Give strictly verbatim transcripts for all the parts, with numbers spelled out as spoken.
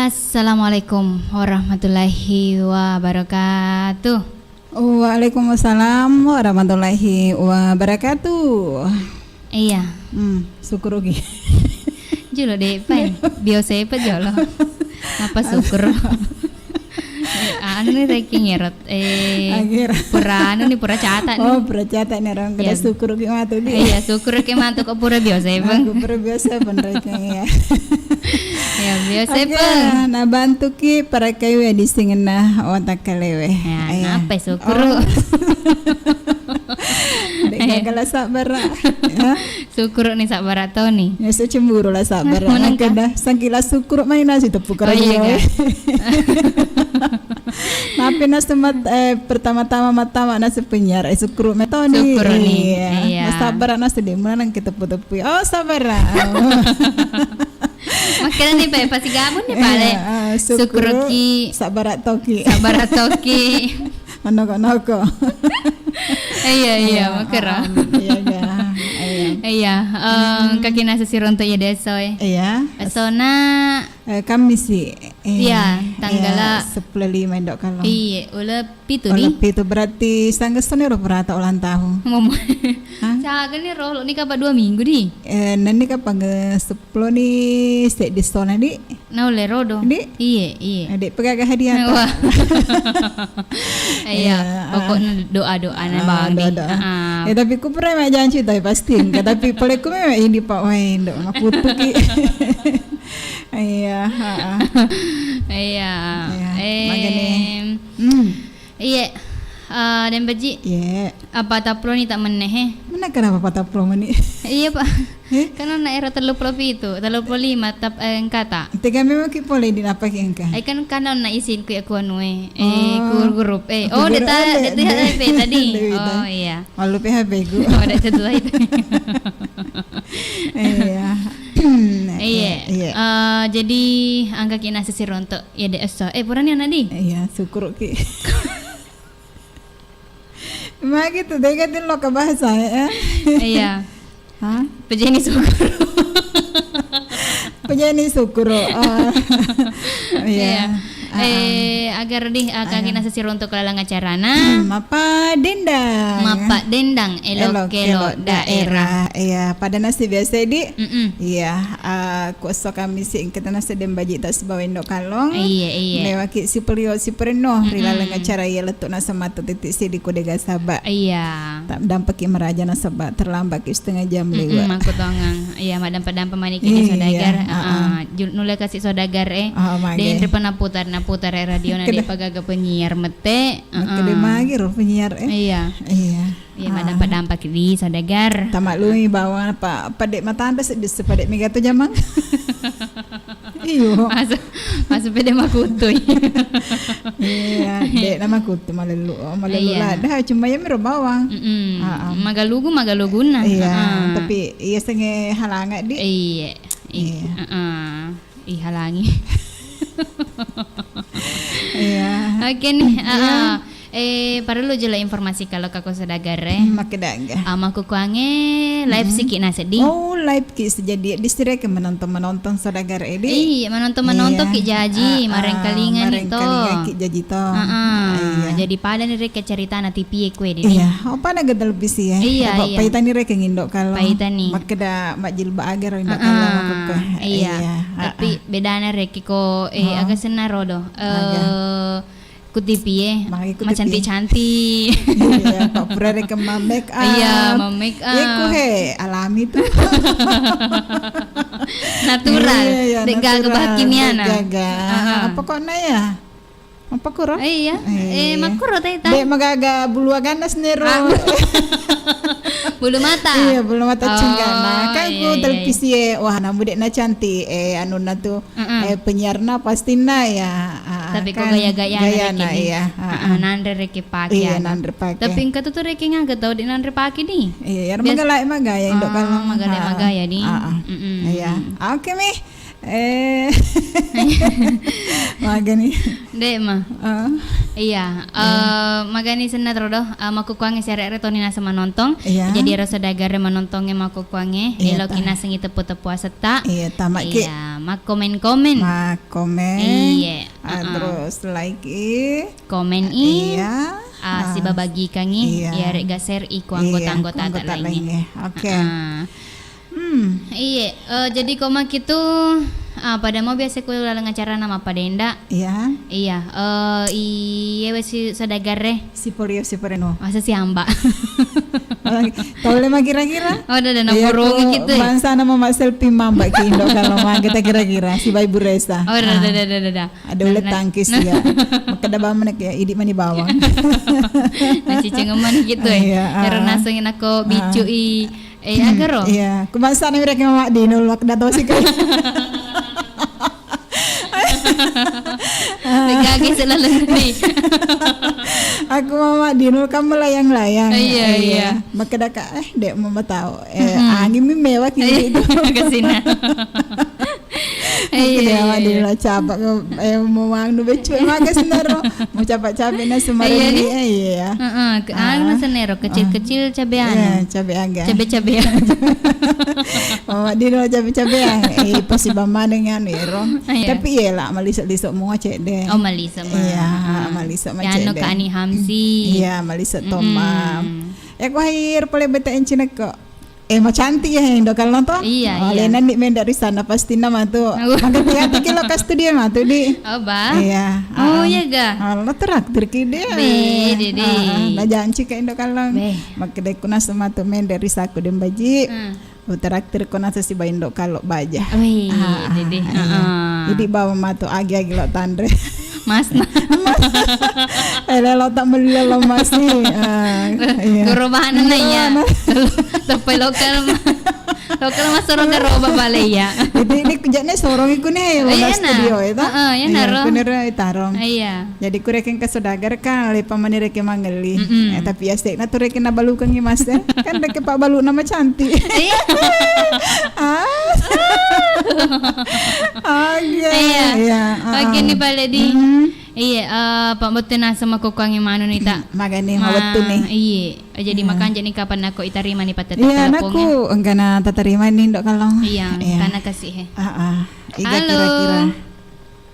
Assalamualaikum warahmatullahi wabarakatuh. Waalaikumsalam warahmatullahi wabarakatuh. Iya. Hmm, sukurugi. Jolo deh, Pai. Biasa apa jolo? Apa syukur? Eh, anu nih, ranking erot. Eh, Akhir. Pura anu nih, pura catat nih. Oh, pura catat nih, orang kena Iya. Syukur ki matu di. Iya, syukur ki matu kok pura biasa, Bang. Aku pura biasa, Bang, ranking, ya. Ya, biasa, Oke, Bang. Nah, bantu ki para kayu ya di singenna otak kalewe. Ya, Iya. Apa syukur? Oh. Dek Iya. Gagal sabar. Ya. Syukur nih sabar atau nih? Ya, saya cemburu lah sabar. Menang kah? Makanya, sangkila syukur main nasi tepuk Oh, iya, karaja. Kak. Tapi nasu mat-, eh, pertama-tama matama nasu penyiar, eh, syukur metoni. Syukur nih. Iya. Iya. Mas sabar nasu deh, mana nang kita tepu-tepu. Oh, sabar. Makanya nih, Pak, pasti gabung nih, Pak, Iya, deh. Ah, syukur Syukur ki. Sabar toki. Sabar toki. Manoko-noko. Iya, iya, Iya, makara. Ah, iya, iya. Iya. Iya, em, Hmm. Kaki nasa sironto ya deso, eh. Iya. Esona Eh, Kamis sih. Eh, Iya, iya, tanggal sepuluh lima, Ndok, kalau. Iya, ula pitu, Ula di? Pitu, berarti sangga sone ro perata ulang tahun. Ngomong. Hah? Caga nih, ro, lo nih kapan dua minggu, di? Eh, nanti kapan ke sepuluh nih, seddi sona, di? Naulle rodo. Di? Iya, iya. Adik pegaga hadiah. Wah. Iya, Iya, ah. Pokoknya doa-doa na Ah, bang, di. Doa-doa. Ah. Ya, tapi ku pernah mah janji, tapi pasti enggak. Tapi paleku memang ini, Pak, wah, Ndok, makutuki. Iya, heeh. Iya. Iya, Em, makanya. Hmm. Iya. Eh, dan Baji. Iya. Apa taplo ni tak meneh, eh? Mana kenapa pataplo meni? Iya, Pak. Eh? Kan onna era tellu puluh pitu, tellu puluh lima tap-, eh, engkata. Tega memang ki pole di napa ki engka? Eh, kan, kan onna isin ku ya ku anu, eh. Eh, Oh. Ku grup, eh. Aku Oh, grup, deta, eh, deta deh. H P tadi. Deh, Oh, deh. Iya. Malu P H P ku. Oh, ada satu lagi. Iya. Iya. Iya. Eh, jadi angka kina sesir untuk ya, dek, esso. Eh, purani anak di? Iya, syukur ki. Magi tu, dega tu lo ke bahasa, eh? Iya. Hah? Pejeni syukur. Pejeni syukur. Oh. Iya. Iya. Ah, ah. Eh, agar di, ah, Ayo. Kaki nasa siro untuk kelalang acarana. Hmm, mappa dendang. Mappa dendang, elok-elok Elok-elok daerah. Daerah. Iya, pada nasi biasa, di? Mm-mm. Iya, ah, kuasa kami si engka tana sedeng baji tak sibawa Indo Kalong. Iya, iya. Mewaki si Pelio, si Perenno, ri Mm-mm. laleng acara iya lettu nasa matu titik si di Kudega Saba. Iya. Tak dampaki meraja nasaba terlambat ki setengah jam Mm-mm, lewat. Makkutongang. Iya, madampa-dampa maniki di Iya, saudagar. Ah, ah. Ah, jul-, nulle kasi saudagar, eh. Ah, mage. Den ripa naputar, naputar, eh, radio na Keda- di pagaga penyiar mete. Makkeda Ah, ah. Magi ro penyiar, eh. Iya. Iya. Iya, Ah. Madampa-dampa ki di saudagar. Tamaklumi bawang apa, apa dek matanda seddi, pada mega tu jamang. Iyo. Masa, masa pede makutu. Iya, dek nama kutu malelu, oh, malelu Iya. Lada, cuma ya miro bawang. Mm-mm. Ah, ah. Magalugu, magalugunna. Iya, Ah. Tapi iya senge halanga di. Iya. Iya. Ah, ah. Ih, halangi. Iya. Oke nih, Iya. Ah, ah. Eh, parellu jela informasi kalau kako saudagar, eh. Hmm, makkeda ga. Ah, makkukuange live Hmm. siki na seddi. Oh, live ki sejadi di sireke menonton-menonton saudagar edi. Iya, menonton-menonton Iya. Ki jaji, Ah, ah, marengkalingan ni to. Marengkalingan ki jaji to. Ah, ah. Iya. Jadi pada ni reke ceritana T V e kue di. Iya, apa na ga televisi ya? Iya, Apa iya. Paitani reke ngindo kalau. Paitani. Makkeda majilba agar indo Ah, kalau ah. Makkeda. Iya. Iya. Ah, Tapi ah. Bedana reke ko, eh, Oh. Aga senna rodo. Aga. Eh, Ku T V e, Magi ku T V. Macantik-cantik. Iya, Pak Pura reke ma-make up. Iya, ma-make up. Iya, ku he, alami tu. Natural. Iya, iya, dek gaga natural, bahan kimia dek na. Gaga. Ah, ah. Apa kok na ya? Apa kuro? Eh, iya. Eh, iya. Eh, makuro tadi ta? Dek magaga bulu aganas nero. Ah. Bulu mata. Iya, bulu mata Oh, cengkana. Kan iya, ku iya, televisi iya. E, wah, namu dek na cantik. Eh, anunna tu. Mm-mm. Eh, penyiarna pastinna ya, ah, Tapi ko kan gaya-gayana gayana, reke ni. Iya, ah, Mm-mm, ah. Nanre reke pake Iya, anu. Nanre pake. Tapi engka tu tu reke ngaga tau di nanre pake ni. Iya, ya Bias- magalai magaya indo Ah, kalau. Magalai Ah, magaya ni. Ah, ah. Mm-mm. Iya. Oke mi. Eh. Maga ni. Dek ma. Ah. Iya, eh, magani senna ro do, eh, makkukkuangnge siare're toni naseng manontong. Iya. Jadi ero saudagarre manontongnge makkukkuangnge, iya, eloki ta- nasengngi teppu-teppu asetta. Iya, tamaki. Iya, makkomen-komen. Makkomen. Iya, ah, heeh. Terus like i. Komen i. Iya. Ah, sibabagikangngi, iya, iyare'ga share i ku anggota-anggota laingnge. Iya, ku anggota laingnge. Oke. Heeh. Hmm. Iye, eh, jadi ko makitu, ah, pada mau biasa ku laleng acarana mappadenda. Iya. Iya, eh, iye wesi saudagarre. Siporio, siporeno. Masa siamba. Tole magira-gira. Oh, udah, udah, iya, naburung ku gitu, ya? Bangsana mama selfie mamba ki indo kalau maga ta gira-gira. Sibai buresa. Oh, udah, udah, udah, udah, udah. Ada ulet tangkis, ya. Makkeda bawang menek, ya, idi mani bawang. Nacicing mani gitu, ya. Iya, ah. Ero naseng nako bicu i Eh, hmm, agaro? Iya, ku bangsana mi rekeng Mama Dinul, makkeda tosi ka. Degage selaleng tadi. Aku Mama Dinul kan melayang-layang. Iya, iya. Makkeda ka, eh, dek mama tahu. Eh, angin mi mewah kini itu. Kesina. Iya, iya, iya. Dina capa, eh, mau anu beccu, eh, maga senaro. Mau capa-capa na semarang. Iya, di? Eh, iya. Heeh, ke-, anu senero, kecil-kecil cabe anu. Iya, cabe aga. Cabe-cabean. Mama Dino cabe-cabean. Eh, pasti bama dengan ero. Iya. Tapi iya lah, maliso-liso mua cedde. Oh, maliso mua. Iya, maliso mua cedde. Anu Kani Hamsi. Iya, maliso toma. Ya, ku hair pole bete encineko. Eh, macantik ya, Indo Kallong to? Iya, iya. Alena ni mende ri sana pastina matu. Maga tiga kilo ka studio matu di. Oh, ba? Iya. Oh, iya ga? Allah traktir ki dia. Be, de, de. Najanci ka Indo Kallong. Be. Makkeda ku naseng matu mende ri saku Dembaji. Hmm. Utraktir ko naseng siba Indo Kallong baja. Wih, de, de. Iya. Heeh. Jadi bawa matu agi-agi lo tanre. Masna. Eh, lelo tak melli lo masi. Ah, iya. Gerobana na iya. Gerobana. Tepai lokal ma-, lokal mas sorong geroba bale iya. Jadi ini kejane sorong iku ne, iya, studio itu. Heeh, iya, naro. Kuniro tarong. Iya. Jadi ku rekeng ke saudagar kan, lepa mani rekeng mangelli. Mm-mm. Eh, tapi ya sek na tu rekeng na balukangngi mas, eh. Kan rekeng pak balu nama cantik. Iya. Ah. Oke. Iya. Iya, oke, ah, ni pale di. Mm. Iya, eh, Pak Botte naseng makkukkuangngi manu ni ta. Magani ma-, mawettu ni. Iya. Jadi makanja ni kapan nako itarima ni pattette telepongnge. Iya, nakku engkana tatarima ni Indo Kallong. Iya, iya. Tana kasih he. Ah, ah. Iga kira-kira. Halo.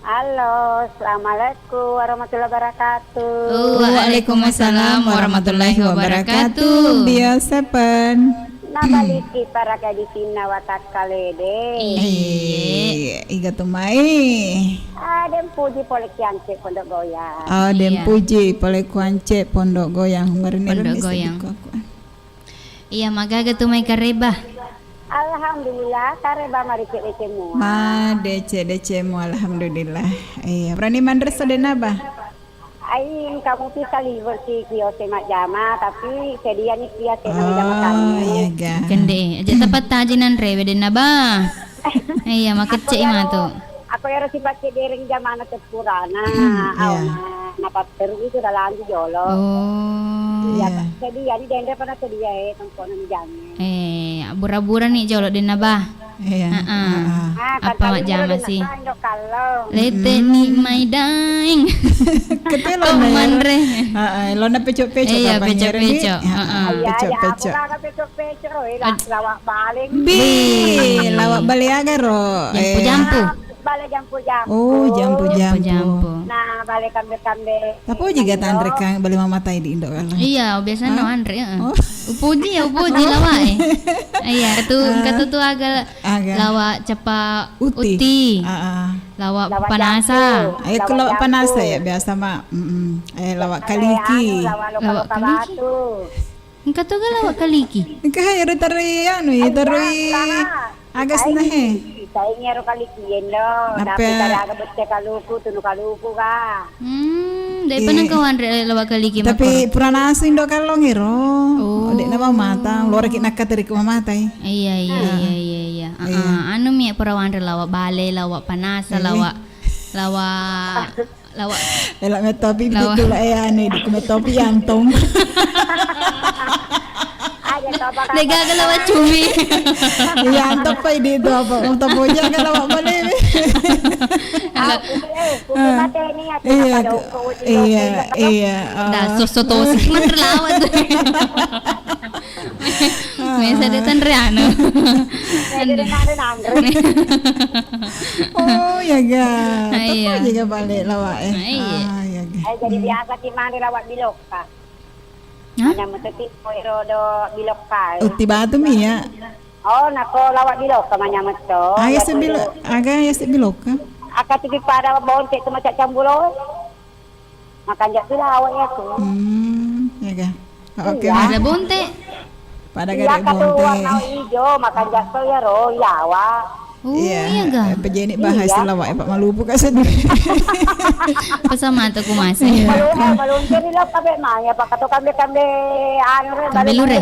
Halo, assalamualaikum warahmatullahi wabarakatuh. Waalaikumsalam warahmatullahi wabarakatuh. Biasa pen. Nabaliki para gadisina watakkalede. Iya. Eh, iga tu mai. Ah, Dempuji pole kiance Pondok Goyang. Oh, iya. Dempuji pole kuance Pondok Goyang. Pondok Goyang. Iya, magaga tu mai kareba. Alhamdulillah, kareba madeceng-deceng mua. Madeceng-deceng mua, alhamdulillah. Iya, berani manre sedena ba? Ai, kamu pi saliweng si kiose majjama, tapi sediani sia sena majjama kami. Oh, iya ga. Kende, aja tepat taji nanrewe denna ba. Iya, makecce i matu. Ako ero sipake dereng jamana teppurana, hmm, iya. Aona napatteru itu dalanju jolo. Oh. Iya, iya. Sediani denre pada sedia e, tempona ni jange. Eh, bura-bura ni jolo denna ba. Iya. Heeh. Heeh. Ah, apa majjama si? Lete ni mai daeng. Ketelo manre. Heeh, lona pecok-pecok. Iya, pecok-pecok. Heeh. Iya, iya, aku kagak pecok-pecok, eh, lawak bale. Bi, lawak bale aga ro? Jampu-jampu. Ah, bale jampu-jampu. Oh, jampu-jampu. Jampu-jampu. Nah, bale kambe-kambe. Tapoji ga tanre kang bale mamatai di Indo Kallong? Iya, biasanya no anre, heeh. Oh. Upoji ya, upoji lawak e. Iya, tu, engka tu, tu aga, aga lawak capa uti. Uti. Ah, ah. Lawak panasa. Ayo, lawak panasa ya, biasa ma. Mm-mm. Eh, lawak kaliki. Anu, lawak kaliki. Engka tu ga lawak kaliki? Engka hai ro taroi anu, ya, taroi. Aga senna he? Taingi ero kaliki yendo, tapi aga bette kaluku, tunu kaluku ga. Hmm, dai pernah kau anre lawak kaliki. Tapi pura nasu Indo Kallong ero. Oh. Dek na mamatai, loraki nakka teri ku mamatai. Iya, iya, iya, iya, iya. Heeh. Anu mi pura wanre lawak bale, lawak panasa, lawak, lawak Lawak. Elak metopi. Lawak. Betul, eh, anu, di ku metopi yantong. Degaga lawang cumi. Iya, anteppai di itu apa? Untuk bojang kan lawang mana ini? Iya, iya, iya. Dah, soso tosi. Masa de tanre anu. Oh, iya ga. Iya. Teppa juga balik lawang eh. Iya. Ah, iya ga. Eh, jadi biasa ki mandi lawang bilokka. Hah? Manyameng to ti ero do bilokka. Utti batu mi ya. Oh, nako lawang bilokka manyameng to. Aga yaseng bilokka? Akka tipi pada bonte tu macam cambulo. Makanja tu lawang ya tu. Hmm, ya ga. Oke. Ada bonte. Pada gare bonte. Warna ijo, makanja to ya ro, ilawa. Oh, iya ga. Pejeni bahas lawang ya, Pak Malupu kasih. Pesan mata ku masih. Malupu, maluncuri lo kabe maya, Pak, kato kambe-kambe anu re, kambe lure.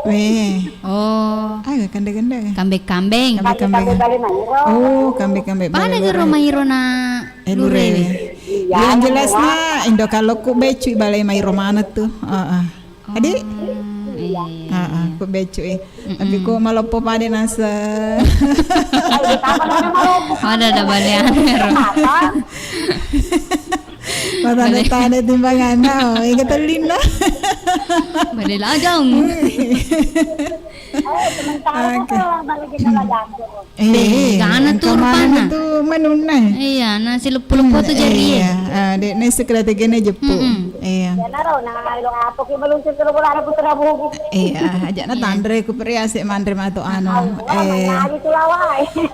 Weh. Oh. Aga kande-kande. Kambe-kambeng. Kambe-kambe bale mairo. Oh, kambe-kambe bale. Pada gero mairo na Eh, lure. Yang jelasnya indo kalau ku becu balai mai romana tu. Heeh. Adi? Heeh, ku becu eh. Tapi ku maloppo pada nasa. Ada ada bale anero. Mata ada tanda timbangan. Oh, ingat telinda. Bale lajang. Eh, sementara apa balik kita lajang? Eh, gana tu rupana. Tu menuna. Iya, nasi leppo-leppo tu jari. Iya, de ne sekira tegene jeppu. Iya. Iya, aja na tanre ku periase manre matu anu. Eh.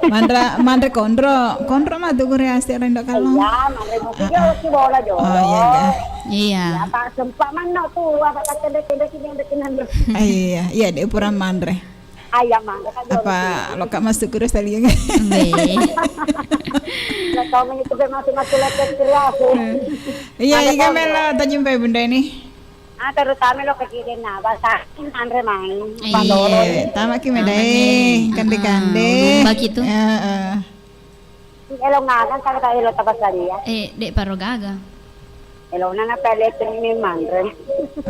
Manre manre konro, konro matu ku riase rendo kalau. Iya, manre matu bola jo. Oh, iya ga. Iya. Apa sempat manno tu apa kata de de de de. Iya, iya de pura manre. Ayam mangga kan. Apa lo ka masuk terus tadi ya? Iya, iya kan melo tajumpai bunda ini. Ah, terutama lo kejadian nah, bahasa anre main. Iya, tama ki mede, kande-kande. Bagi tu. Heeh. Elo ngaga kagak elo tapasalia. Eh, de paro gaga. Elo nana pele teni manre.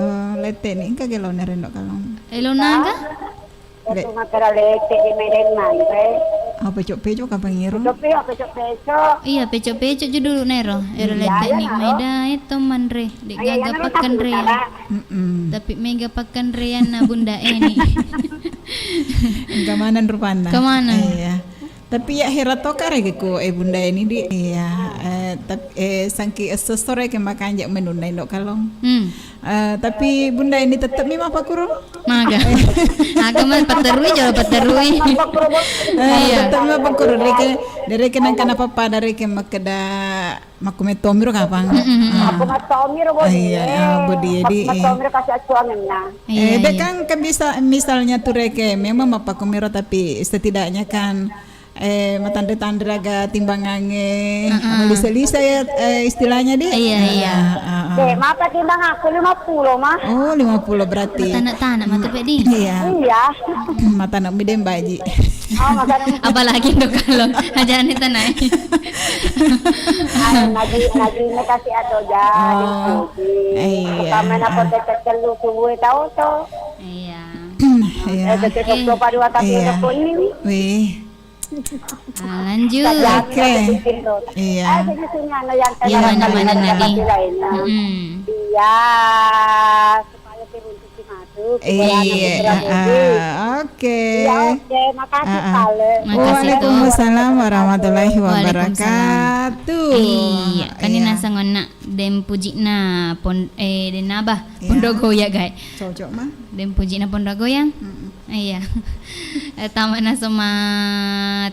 Oh, lete ni engka gelo nerendo kalong. Elo naga? Itu makara lete di meden manre. Oh, peco-peco kapang iro? Peco-peco, peco-peco. Iya, peco-peco ju dulu nero. Ero lete ni maeda eto manre. De gaga pakanre. Tapi mega pakanrean na bunda eni. Kamanan rupanda. Kamanan. Iya. Tapi ya hera toka rege ku eh bunda ini di iya eh tapi eh sangki esso sore ke makanja menunda indo kalong. Hmm. Eh, tapi bunda ini tetap mi mapakuru. Maga. Aga mah paterui jolo paterui. Eh, iya. Tetap mi mapakuru dari ke dari ke nang kana papa dari ke makeda makkumettomiro kapang. Mm, mm, mm. Ah. Makkumettomiro bodi. Ah, iya, eh, ah, bodi, edi, eh. Makkumettomiro kasih acuangenna. Iya, eh, de iya. Kan kebisa misalnya tu reke memang mapakkumiro tapi setidaknya kan eh matanre-tanre aga timbangange, heeh. Melisa-lisa ya eh, istilahnya di. Iya, iya. Heeh, heeh. De, mapa timbang aku lima puluh mah. Oh, lima puluh berarti. Tanda-tanda matu pedi. Iya. Iya. Matana mi dembaji. Oh, matana mi. Apalagi ndo kalau ajane tanai. Ayo ngaji ngaji ini kasih atau jadi. Oh, iya. Pertama napa tetep telu subuh tahu to. Iya. Iya. Eh, tetep coba dua tapi ini. Wih. Ah, lanjut. Oke. Iya. Iya, mana-mana tadi. Mm-mm. Iya, supaya turun ke madu. Iya, ah, ah, oke. Iya, oke. Makasih, ah, ah. Makasih, Ko. Waalaikumsalam warahmatullahi wabarakatuh. Iya, kan ini nasang onna. Den pujina pon eh den naba Pondogoya gae. Cocok mah. Den pujina Pondogoya. Mm-mm. Iya. Eh, tamana soma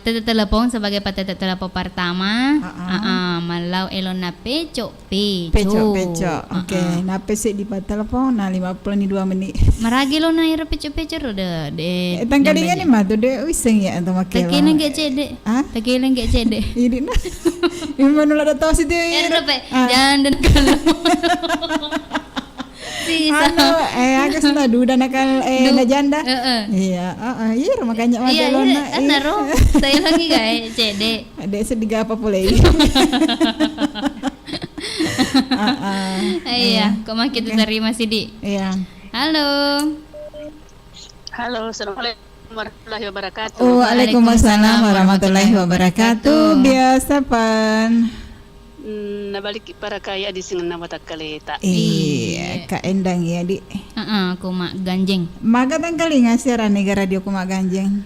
tete telepon sebagai patete telepon pertama. Heeh. Heeh, mallau elona peco peco. Peco peco. Oke, heeh. Nape sih di telepon? Nah, lima puluh ni dua menit. Maragi lo na ero peco peco ro de de. Eh, tangkalinya ni matu de wiseng ya atau makke. Takena ge cede. Ah? Takena ge cede. Ini nah. Ini mana ada tahu sih deh. Ero pe. Ah. Jangan dan kalau. Sisa. Anu, eh, aku sudah duda nakal eh najanda. Heeh. Iya, heeh, iya makanya iya, iya, anu ro. Saya lagi gae cede. Ada sedih apa pula ini? Heeh. Iya, kok makin terima sih di. Iya. Halo. Halo, assalamualaikum warahmatullahi wabarakatuh. Waalaikumsalam warahmatullahi wabarakatuh. Biasa pan. Hmm, nabalikki para kaya di sengenna watakkaleta. Iya, Kak Endang ya, Di. Heeh, aku Mak Ganjeng. Maga tangkalinga siaran Niga Radio ku Mak Ganjeng.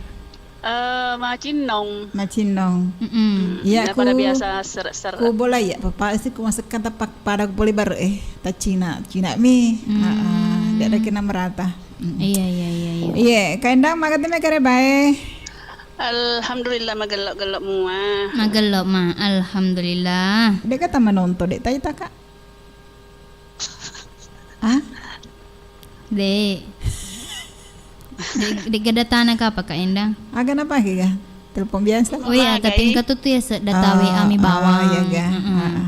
Eh, Macinnong. Macinnong. Mm-mm. Iya, pada biasa seret-seret. Ku bola iya, papa si ku masekkan tapak pada ku poli baru eh, tacina, cina mi. Mm. Heeh, dia ada kena merata. Mm. Iya, iya, iya, iya. Iya, Kak Endang, maga teme kare bae. Alhamdulillah, magello-gello mua. Magello ma, alhamdulillah. Dek kata menonton, dek taita, Kak. Ah? Dek. Dek, dek gada tana kapa, Kak Endang? Aga napake ga? Telepon biasa. Oh iya, tapi engka tu tu ya sedda tawe ami bawang. Ah, iya ga. Mm-mm. Ah.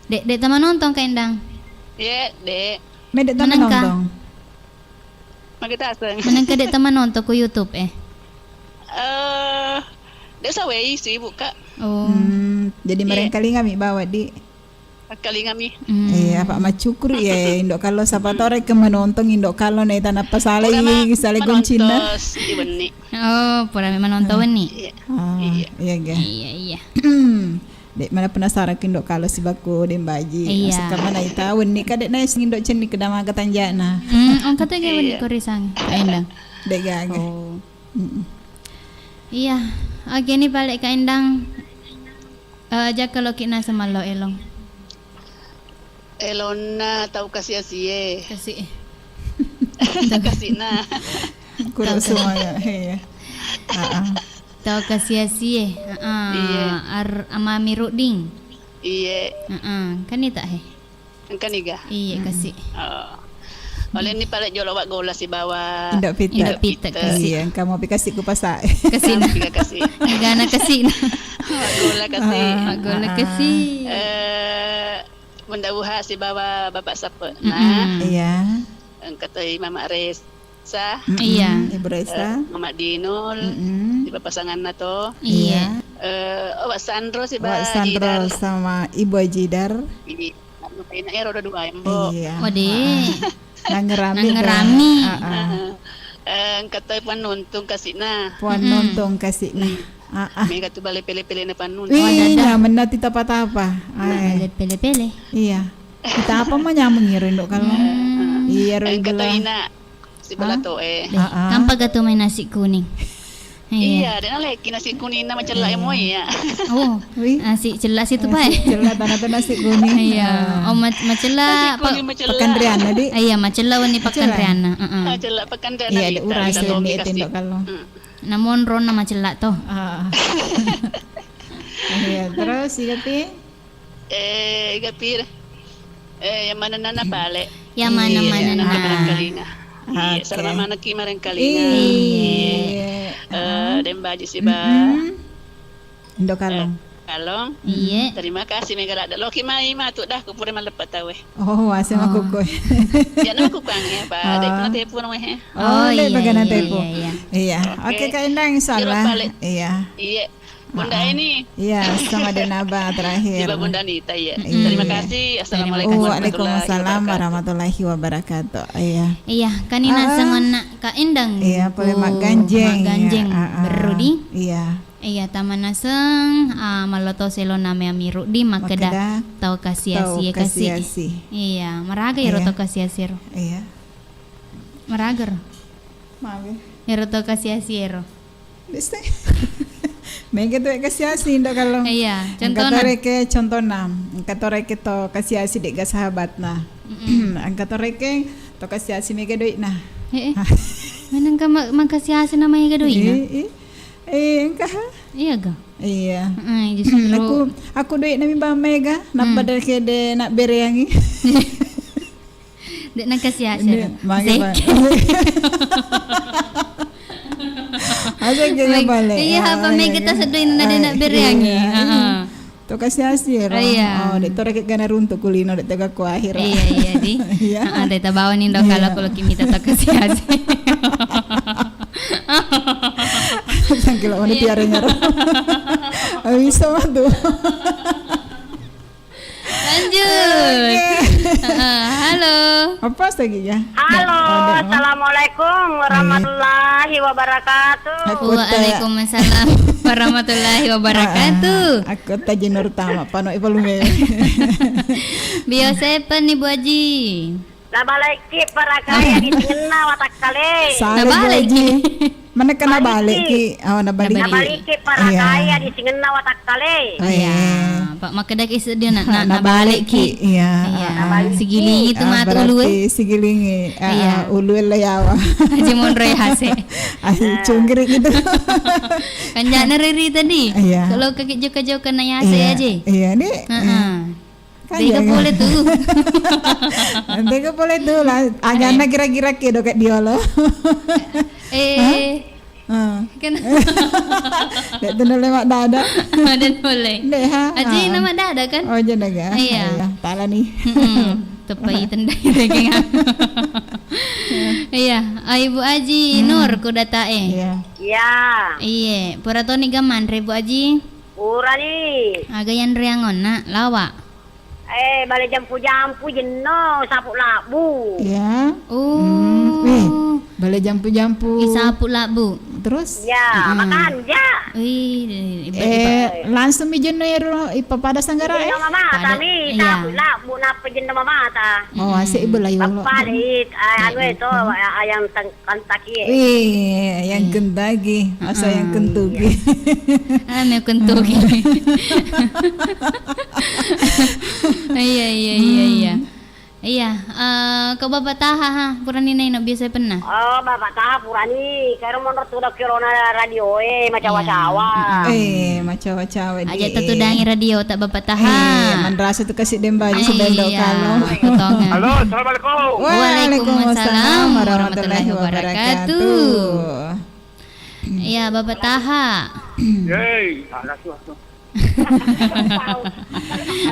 Dek, dek tama nonton, Kak Endang? Iya, dek. Me dek tama nonton. Magi taseng. Menengka dek tama nonton ku YouTube eh? Eh, dek sawei sibuk, Kak. Oh. Hmm, jadi merengkalinga mi bawa di. Akkalingami. Hmm. Eh, apa maccukuri ya, Indo Kallo, sapa tau rekeng manontong Indo Kallo na ita nappa salai sale goncinna. Iwenni. Oh, pura memang nonton wenni. Iya. Ah, iya ga. Iya, iya. Dek mana penasaran ke Indo Kallo sibakku Dembaji. Iya. Sekamana ita wenni ka dek na Indo cenni kedama ketanjana. Hmm, ongka tu ga wenni korisang. Endang. Dek gaga. Oh. Mm-mm. Iya, oke ni pale Kak Endang. Eh, jakka loki naseng mallo elong. Elonna tau kasi-asie. Kasi. Kasina. Kuro semuanya. Iya. Heeh. Tau kasi-asie. Heeh. Iya. Ar amami Ruding. Iya. Heeh. Kan ita he. Engka niga? Iya, kasi. Oh. Oleh ni pale jolo wa gola sibawa Indo Pita. Indo Pita, kasi. Iya, engka mau pikasi ku pasa. Kasi. Engka kasi. Gana kasi. Wa gola kasi. Wa gola kasi. Eh, Bunda Uha sibawa Bapak Sape. Nah. Iya. Engka toi Mama Res. Sa. Iya. Ibu Resa. Eh, Mama Dinul. Di papasanganna to. Iya. Eh, Wak Sandro siba Wak Sandro Jidar. Sama Ibu Ajidar. Iya. Anu, ero dua embo. Iya. Wade. Nangerami. Nangerami. Eh, engka toi pannuntung kasina. Pannuntung kasina. Mega tu bale pele-pele na pannuntung. Wih, namenna ti tapa-tapa. Bale pele-pele. Iya. Kita apa mah nyameng iro Indo Kallo. Iya, ro engka to ina. Sibawa to e. Tampa ga tu mai nasi kuning. Iya, dena leki nasi kuning na macella e moi ya. Oh, nasi cella situ pae. Cella tanah tu nasi kuning. Iya. Oh, macella pakanriana di. Iya, macella wenni pakanriana. Heeh. Macella pakanriana. Iya, de urasi ni Indo Kallo. Namonro na macella to. Iya, terus iya pi. Eh, iga pira? Eh, yang mana nana pale? Yang mana-mana na. Marengkalinga. Iya, salama manekki marengkalinga. Iya. Eh, Dembaji siba. Indo Kalong. Kalong. Iya. Terima kasih mega ladde loki mai matu dah ku pura maleppe tau e. Oh, ase makukku. Ya no ku kang ya, Pak. Dek na telepon we he. Oh, dek bagana telepon. Iya. Oke, Kak Endang, insyaallah. Iya. Iya. Bunda ini. Iya, sama Denaba terakhir. Tiba Bunda Nita, iya. Terima kasih. Assalamualaikum warahmatullahi wabarakatuh. Waalaikumsalam warahmatullahi wabarakatuh. Iya. Iya, kanina sengonna Kak Endang. Iya, pole Mak Ganjeng. Mak Ganjeng. Berrudi. Iya. Iya, tama naseng, ah, mallo to selo name ami Rudi makkeda tau kasi-asi kasi. Iya, maraga iro tau kasi-asi ro. Iya. Maraga ro. Mage. Iro tau kasi-asi ero. Mega tu kasi-asi Indo Kalong. Iya, contohna. Engka to reke contona. Engka to reke to kasi-asi de ga sahabatna. Engka to reke to kasi-asi mega doi'na. Heeh. Mana engka ma-, makasi-asi na mega doi'na? Eh, eh. Eh, engka ha? Iya ga? Iya. Heeh, justru. Aku, aku doi'na mi ba mega, nappa de ke de na bereangi. Dek na kasi-asi. Mage ba. Asal ke bale. Iya, apa mega ta seddoi na de na bereangi. Heeh. To kasi-asi ero. Iya. Oh, dek to reke gana runtu kulino dek tega ku akhir. Iya, iya di. Iya. Heeh, dek ta bawa ni Indo Kalong ku loki mita to kasi-asi. Sangkilo mana tiaranya ro. Bisa mah tu. Lanjut. Oke. Heeh, halo. Apa sagi ya? Halo, assalamualaikum warahmatullahi wabarakatuh. Aku tak Waalaikumsalam warahmatullahi wabarakatuh. Ah, ah. Aku tak Jinur Tama, pano ipalume. Biasa apa nih, Bu Haji? Nabalaiki parakaya di singenna watakkale. Salah, Bu Haji. Mana kena balik ki? Oh, nabalik. Nabalik ki parakaya di singenna watakkale. Iya. Pak, makkedaki seddi na, na, nabalik ki. Iya. Iya. Sigiling itu matu ulu e. Sigiling e. Iya. Ulu e le yawa. Aja monro e hase. Aja cungkiri gitu. Kan jana riri tadi. Iya. Kalau kaki joka-joka na yase aja. Iya, Dek. Heeh. Tega pole tu. Tega pole tu lah. Agana kira-kira ke doket diolo. Eh. Kan. Dek tu nolai mak dada. Ada nolai. Dek ha. Aji nama dada kan? Oh, jadi naga. Iya. Tala ni. Tepai tendai daging. Iya, Ibu Aji Nur ku data e. Iya. Iya. Iye, pura toni gaman re Bu Aji. Pura ni. Aga yang reangon nak lawa. Eh, bale jampu-jampu jenno, sapu labbu. Iya. Oh. Wih, bale jampu-jampu. I sapu labbu. Terus? Iya, makanja. Wih, iba, iba. Eh, langsung mi jenno ero ipapada sanggara e? Jenno mamata mi, sapu labbu nappa jenno mamata. Oh, ase iba layu. Pappada i, anu e to, ayang tang Kentucky e. Wih, yang Kentucky. Asa yang Kentucky. Ame Kentucky. Iya, iya, iya, iya. Iya, eh, ko Bapak Taha ha, purani naino biasa penna? Oh, Bapak Taha purani, karo monro tu dokirona radio e, macawa-cawa. Eh, macawa-cawa. Aja tatudangi radio tak Bapak Taha. Eh, manrasa tu kasih demba aja sebendo kalo. Halo, assalamualaikum. Waalaikumsalam warahmatullahi wabarakatuh. Iya, Bapak Taha. Yeay, ada suatu.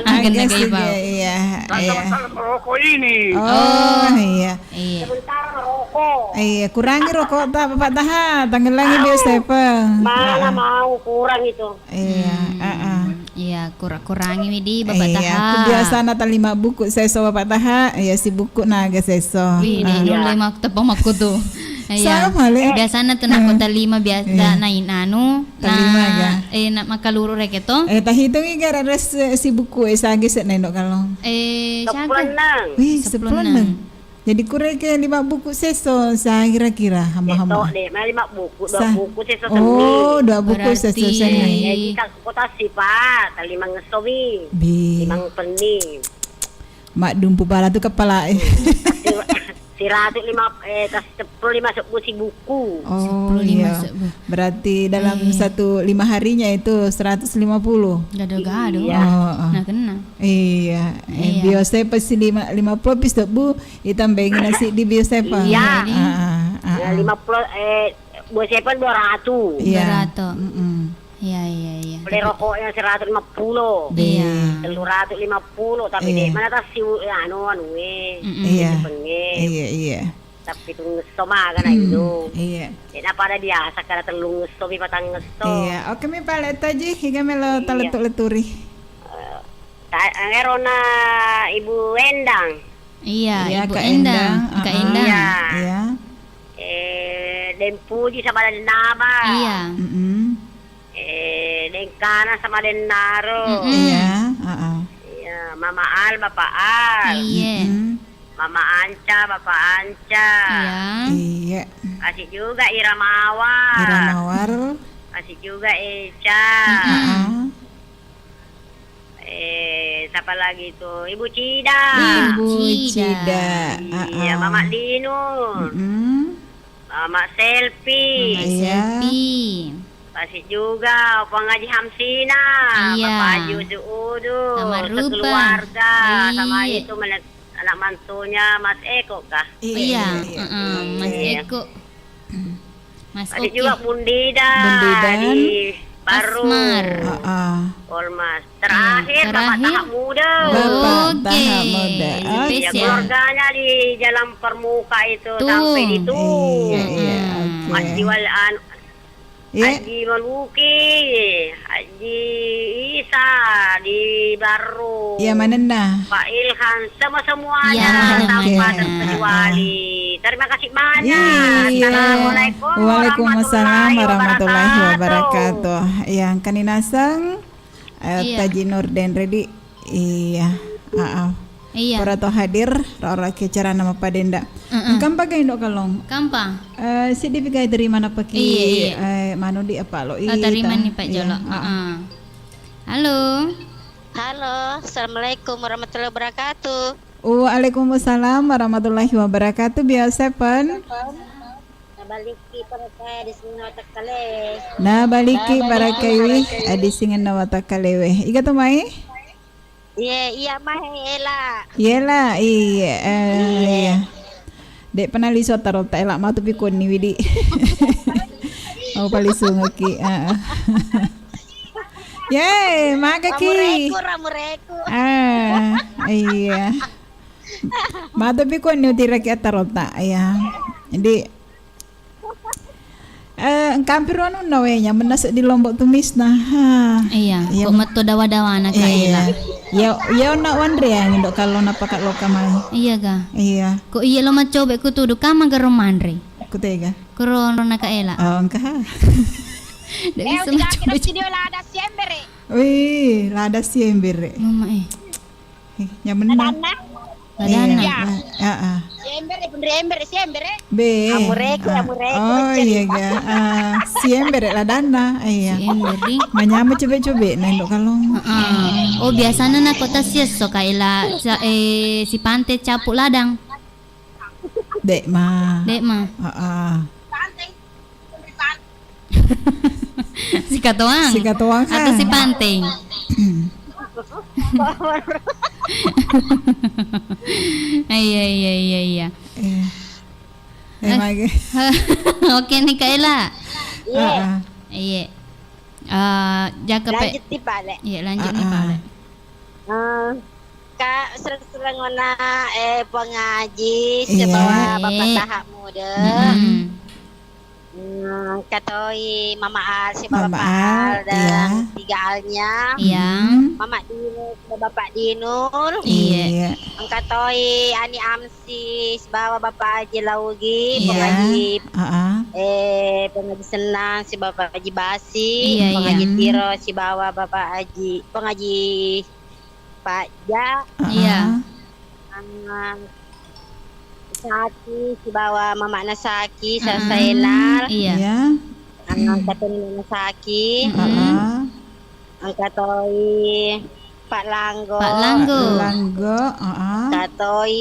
Agak sih, iya. Iya. Merokok ini. Oh, iya. Iya. Sementara merokok. Iya, kurangi rokok tak, Bapak Taha. Tanggelangi biasa apa? Mana mau kurang itu. Iya, heeh. Iya, kura-, kurangi mi di Bapak Taha. Iya, aku biasa nata lima buku seso Bapak Taha, iya si buku naga seso. Wih, deh, nulle mak tepa makku tu. Iya. Biasana tu nakko talima biasa na anu, talima ga. Eh, nak makaluru reke to. Eh, tahitungi ga res si buku e sage se neno kalong. Eh, saga. Wih, sepuluh enam. Jadi kureke lima buku seso sa kira-kira hamba-hamba. Seso de, mana lima buku, dua buku seso seni. Oh, dua buku seso seni. Jadi tak kota sipa, talima ngesomi. Bi. Lima penni. Mak dumpu bala tu kepala e. Siratu lima, eh, tas sepuluh lima sebu si buku. Oh, iya. Berarti dalam satu lima harinya itu seratus lima puluh. Gado-gado. Iya. Oh, oh. Nah, kena. Iya. Eh, biasa pasti lima, lima puluh pis bu, itambahin nasi di biasa pa. Iya. Ah, ah, ah. Lima puluh, eh, buah sepan dua ratus. Iya. Dua ratus. Mm-mm. Iya, iya, iya. Beli rokoknya seratus lima puluh. Iya. Telu ratus lima puluh, tapi dek mana tas si, anu, anu, eh. Mm-mm. Iya. Iya, iya. Tapi tu ngesso maga na itu. Iya. Dek na pada biasa kada tellu ngesso mi patang ngesso. Iya, oke mi pale taji, higa melo taletu-leturi. Eh, ta-, ero na Ibu Endang. Iya, Ibu Endang. Kak Endang. Iya. Iya. Eh, Deng Puji sama Deng Naba. Iya. Mm-mm. Eh, Deng Kana sama Deng Naro. Mm-mm. Iya, heeh. Iya, Mama Al, Bapak Al. Iya. Mm-mm. Mama Anca, Bapak Anca. Iya. Iya. Kasih juga Ira Mawar. Ira Mawar. Kasih juga Eca. Mm-mm. Heeh. Eh, siapa lagi tuh? Ibu Cida. Ibu Cida. Iya, heeh. Mama Dinu. Mm-mm. Mama Selfie. Mama Selfie. Masih juga Puang Haji Hamsina, Bapak Haji Udu Udu, sekeluarga, sama itu anak mantunya Mas Eko kah? Iya, iya, heeh, Mas Eko. Mas Oki. Ada juga Bundida di Baru. Polmas. Terakhir, Bapak Tahap Muda. Bapak Tahap Muda. Oke. Iya, keluarganya di Jalan Permuka itu sampai di itu. Iya, iya, oke. Mas Jiwal anu, Iya. Haji Maluki, Haji Isa di Barru. Iya, manenna? Pak Ilham, semua-semuanya. Iya, manenna, tanpa manenna. Terkecuali. Terima kasih banyak. Iya. Assalamualaikum Waalaikumsalam warahmatullahi warahmatullahi wabarakatuh. Wabarakatuh. Iya, engkani naseng, eh, Iya. Taji Nur Denredi. Iya, heeh. Iya. Pura to hadir, ro-, ro ke acarana mappadenda. Heeh. Engkampa ga Indo Kalong? Kampa. Eh, siddi pi ga terima napaki, Iya, iya. eh, manu di apa lo? Oh, terima ita. Ni, Pak Iya, Jolo. Heeh. Heeh. Halo. Halo, assalamualaikum warahmatullahi wabarakatuh. Waalaikumsalam warahmatullahi wabarakatuh. Biasa, Pan? Nabaliki parakai adissingenna watakkalewe. Nabaliki parakai wi adissingenna watakkalewe. Iga to mai? Iye, iya mai Ela. Yela, iya, eh, Iya. iya. Dek pernah liso tarota Ela matu pi konni widi. Mau palisungeki, heeh. Ye, magaki. Ramureku, ramureku. Ah, iya. Matu pi konni utiraki atarota, iya. Jadi, eh, engkampiro anunna we, nyamenna seddi Lombok Tumisna. Ha. Iya, iya. Kok metto dawa-dawana, Kak Ela. Iya. Ya, ya, onna wanre ya, Indo Kalong napaka loka mai. Iya, ga? Iya. Kok iya lo macobe ku tudu, kama garo manre? Kutega. Kuro na Kak Ela. Oh, engka. Ndak Eh, bisa udah macobe. Kira video lada siembere. Wih, lada siembere. Mama, eh. Eh, nyamenna. Ladanna? Ladanna. Iya, la-, heeh. Siembere, bener embere, siembere. Be. Amureke, ah, amureke, oh, iya, cerita. Ga. Ah, siembere ladanna, iya. Siembere. Manyama cobe-cobe, na Indo Kalong. Heeh. Oh, biasana na kota siesso, Kak Ela, ca-, eh, si pante capu ladang. Dek ma. Dek ma. Heeh. Sikatoang. Sikatoang, atau ha? Si Panteng. Iya, iya, iya, iya. Iya. Eh, eh, mage. Oke nih, Kak Ela. Iya. Heeh. Iya. Eh, jaka pe-, lanjut nih, Pak, Le. Iya, lanjut nih, Pak, Le. Heeh. Eh, Kak, sereng-sereng ona, eh, Puang Aji, iya, sibawa Bapak, iya, Tahap Muda. Mm-mm. Hmm, engka toi Mama Al sibawa Mama Bapak Al, Al dan iya, tiga Alnya. Iya. Hmm. Mama Dinul sibawa Bapak Dinul. Iya. Iya. Engka toi Ani Amsi sibawa Bapak Haji Laugi, iya, Pengaji, heeh, eh, Pengaji Senang sibawa Bapak Haji Basi, iya, iya, Pengaji Tiro sibawa Bapak Haji, Pengaji Pajja. Iya. Heeh. Ah, Saki sibawa mamana Saki, heeh, Sasaenal. Iya. Iya. Ah, katoni Nana Saki. Mm-mm. Heeh. Engka toi Pak Langgo. Pak Langgo. Pak Langgo, heeh. Engka toi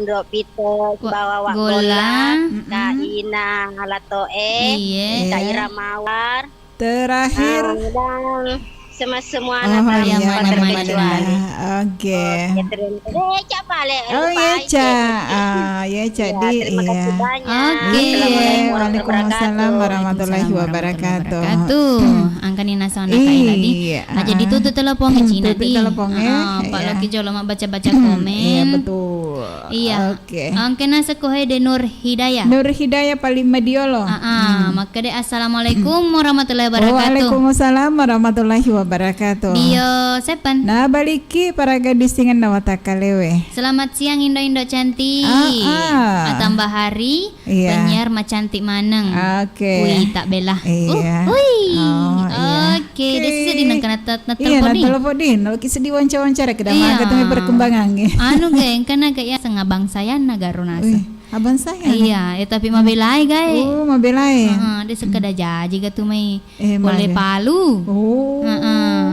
Ndro Pito sibawa Wa-, Wa Gola. Gola. Mm-mm. Kak Ina Latoe. Iya. Kak Ira Mawar. Terakhir. Ah, dan semua-semuanya, oh, tanpa, iya, terkecuali. Oke. Oke, terima kasih. Eh, Cak, balik. Oh, lupa iya, itu. Cak. Ah, iya, Cak, iya, di, terima kasih, iya, banyak. Oke. Assalamualaikum warahmatullahi wabarakatuh. Waalaikumsalam warahmatullahi wabarakatuh. Wabarakatuh. Engkani nasana kai tadi. Iya. Aja ditutup telepon, Cina, tutup di telepon, eh. Ah, Pak, iya, Loki jolo mabbaca-baca komen. Iya, betul. Iya. Oke. Oke, nasako hai de Nur Hidayah. Nur Hidayah paling mediolo. Ah, ah, hmm, makkeda, "Assalamualaikum warahmatullahi wabarakatuh." Waalaikumsalam warahmatullahi wabarakatuh. Dio Sepen. Nabaliki paraga dissingenna watakkalewe. Selamat siang, Indo-Indo cantik. Ah, ah. Atamba hari, iya, penyiar macantik maneng. Oke. Wih, tak bela. Iya. Uh, hui. Oh, iya. Oke, oke. Dia sisa di nengka nat-, nat-, iya, telepon di. Natelepon di. Naloki seddi wawancara-wawancara, kedama, iya, ketemu perkembangan, nggih. Anu, geng, engkana gaya sengabang sayanna garo nasa. Wih, abang saya. Iya, eh, tapi mabelai, gae. Oh, mabelai. Heeh, dia sekedar jaji ga tu mai. Eh, pole mage. Palu. Oh. Heeh.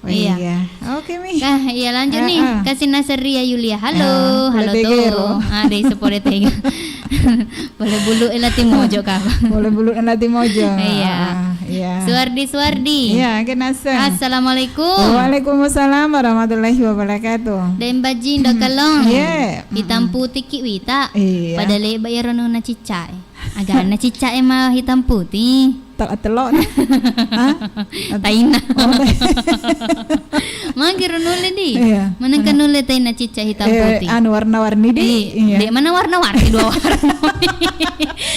Oh, iya. Iya. Oke, Mi. Nah, iya, lanjut nih. Heeh. Kasih Nasria Yulia. Halo, ah, halo, pole tegero. Ah, dei sepole tega. Pole bulu elati mojo, Kak. Pole bulu elati mojo. Iya. Ah, iya. Suwardi, Suwardi. Iya, kenasa. Assalamualaikum. Waalaikumsalam warahmatullahi wabarakatuh. Dembaji Indo Kalong. Iya. Hitam putih ki wita. Iya. Pada leba ya rono na cicak. Agana cicak e ma hitam putih. Tel-, telok na. Hah? Taina. Oh, tai-, Magi ro nulle di. Iya. Manengka nulle taina cicak hitam putih. Anu warna-warni di. Iya. De mana warna-warni, dua warna.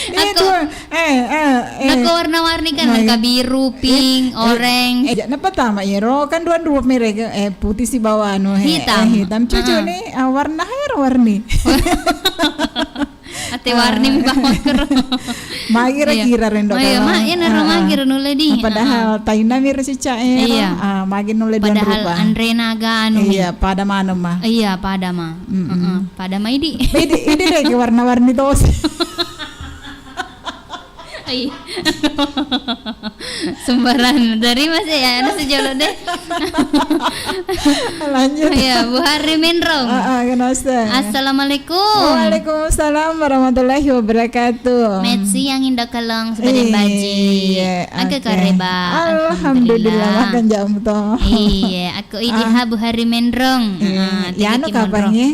Iya, aku dua. Eh, eh, eh. Nako warna-warni kan, nengka biru, pink, orange. Eh, eh, napa tama iyaro kan dua-dua merek, eh, putih sibawa anu, eh, hitam. Eh, hitam. Cucu ni, ah, warna hero warni. Ate warni mi bawang kero. Magi ra kira rendo. Iya, ma, iya naro magi ra nulle di. Padahal taina mi ro cicak e. Iya. Ah, magi nulle dua rupa. Padahal anrena aga anu mi. Iya, pada maneng ma. Iya, pada ma. Heeh, pada ma idi. Idi, idi de ke warna-warni tos. Ai. Sembarang dari masih ya, ada sejolo deh. Lanjut. Ya, Bu Hari Menrong. Ah, ah, kenapa? Assalamualaikum. Waalaikumsalam warahmatullahi wabarakatuh. Met siang Indo Kalong, sudah baji. Iya, aga kareba. Alhamdulillah, makan jam to. Iya, aku idi ha Bu Hari Menrong. Iya. Ah, ya, anu kapan ye?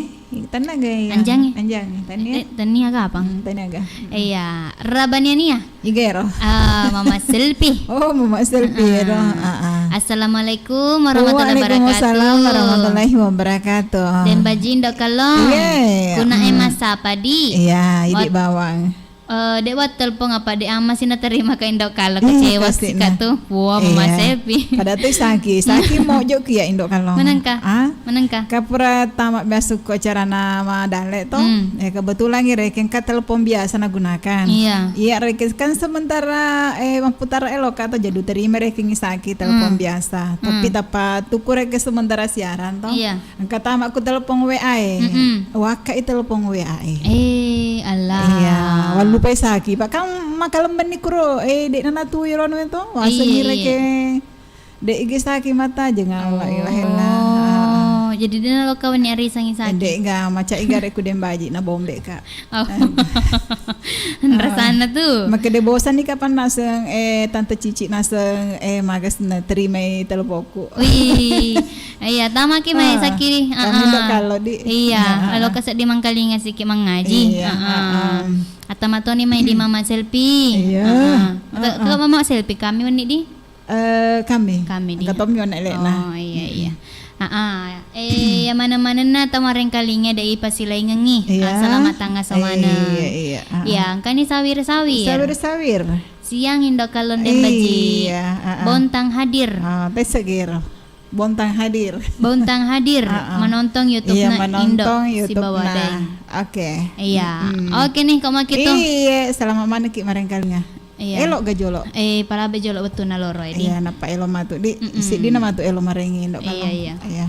Tenna ga ya? Anjang. Anjang. Tania. Eh, tania aga apa? Hmm, tania aga. Iya, Rabania nia. Igero. Ah, Mama Selfie. Oh, Mama Selfie, ya, dong. Ah, ah. Assalamualaikum warahmatullahi wabarakatuh. Waalaikumsalam warahmatullahi wabarakatuh. Dembaji Indo Kalong. Iya. Kuna e masapa di? Iya, idi bawang. Eh, de wattelpong apa de ama sina terima ka Indo Kalong, kecewa sika tu. Wah, Mama Selfie. Pada tu saki, saki mojo kia Indo Kalong. Menengka? Ah? Menengka? Kapura tama biasa ko acarana madale to. Hmm. Eh, kebetulan ngi rekeng ka telepon biasa nagunakan. Iya. Iya, rekeng kan sementara, eh, mapputara eloka to, jadi terima rekeng saki telepon biasa. Tapi tapa tuku rekeng sementara siaran to. Iya. Engka tama ku telepon W A e. Mm-mm. Wakka i telepon W A e. Eh, Allah. Iya, wallupai saki. Pak, kan makalembenni kuro, eh, de nana tu yolo anu to. Wasengi reke. De igi saki mata aja, la ilaha illallah. Oh, jadi de nalo kawan ni ari sangi saki. De ga maca iga reku dembaji na bombe ka. Oh. Rasana tu. Makede bosan ni kapan naseng, eh, Tante Cici naseng, eh, magas na terimai telepokku. Wih, iya, tamaki mai sakiri. Kami Indo Kalong di. Iya, lalu ka seddi mangkalinga siki mangaji. Iya. Atau matoni mai di Mama Selfie. Iya. Ke Mama Selfie kami wenni di. Eh, kami. Kami di. Engka tommi onna elekna. Oh, iya, iya. Ah, ah. Eh, ya mana-manenna tau marengkalinga de ipasilaingengi. Iya. Ah, selamat tangga somana. Iya, iya. Ah, ah. Ya, engkani sawir-sawir. Sawir-sawir. Siang Indo Kalong Dembaji. Iya, ah, ah. Bontang hadir. Ah, tessa gero. Bontang hadir. Bontang hadir. Ah, ah. Menonton YouTube-na Indo sibawa Daeng. Oke. Iya. Oke nih, kok makitu. Iya, selamat maneng ki marengkalinga. Iya. Elo ga jolo. Eh, palabe jolo wettunna loro edi. Iya, nappa elo matu di. Mm-mm. Siddina matu elo marengi Indo Kalong. Iya, iya. Iya.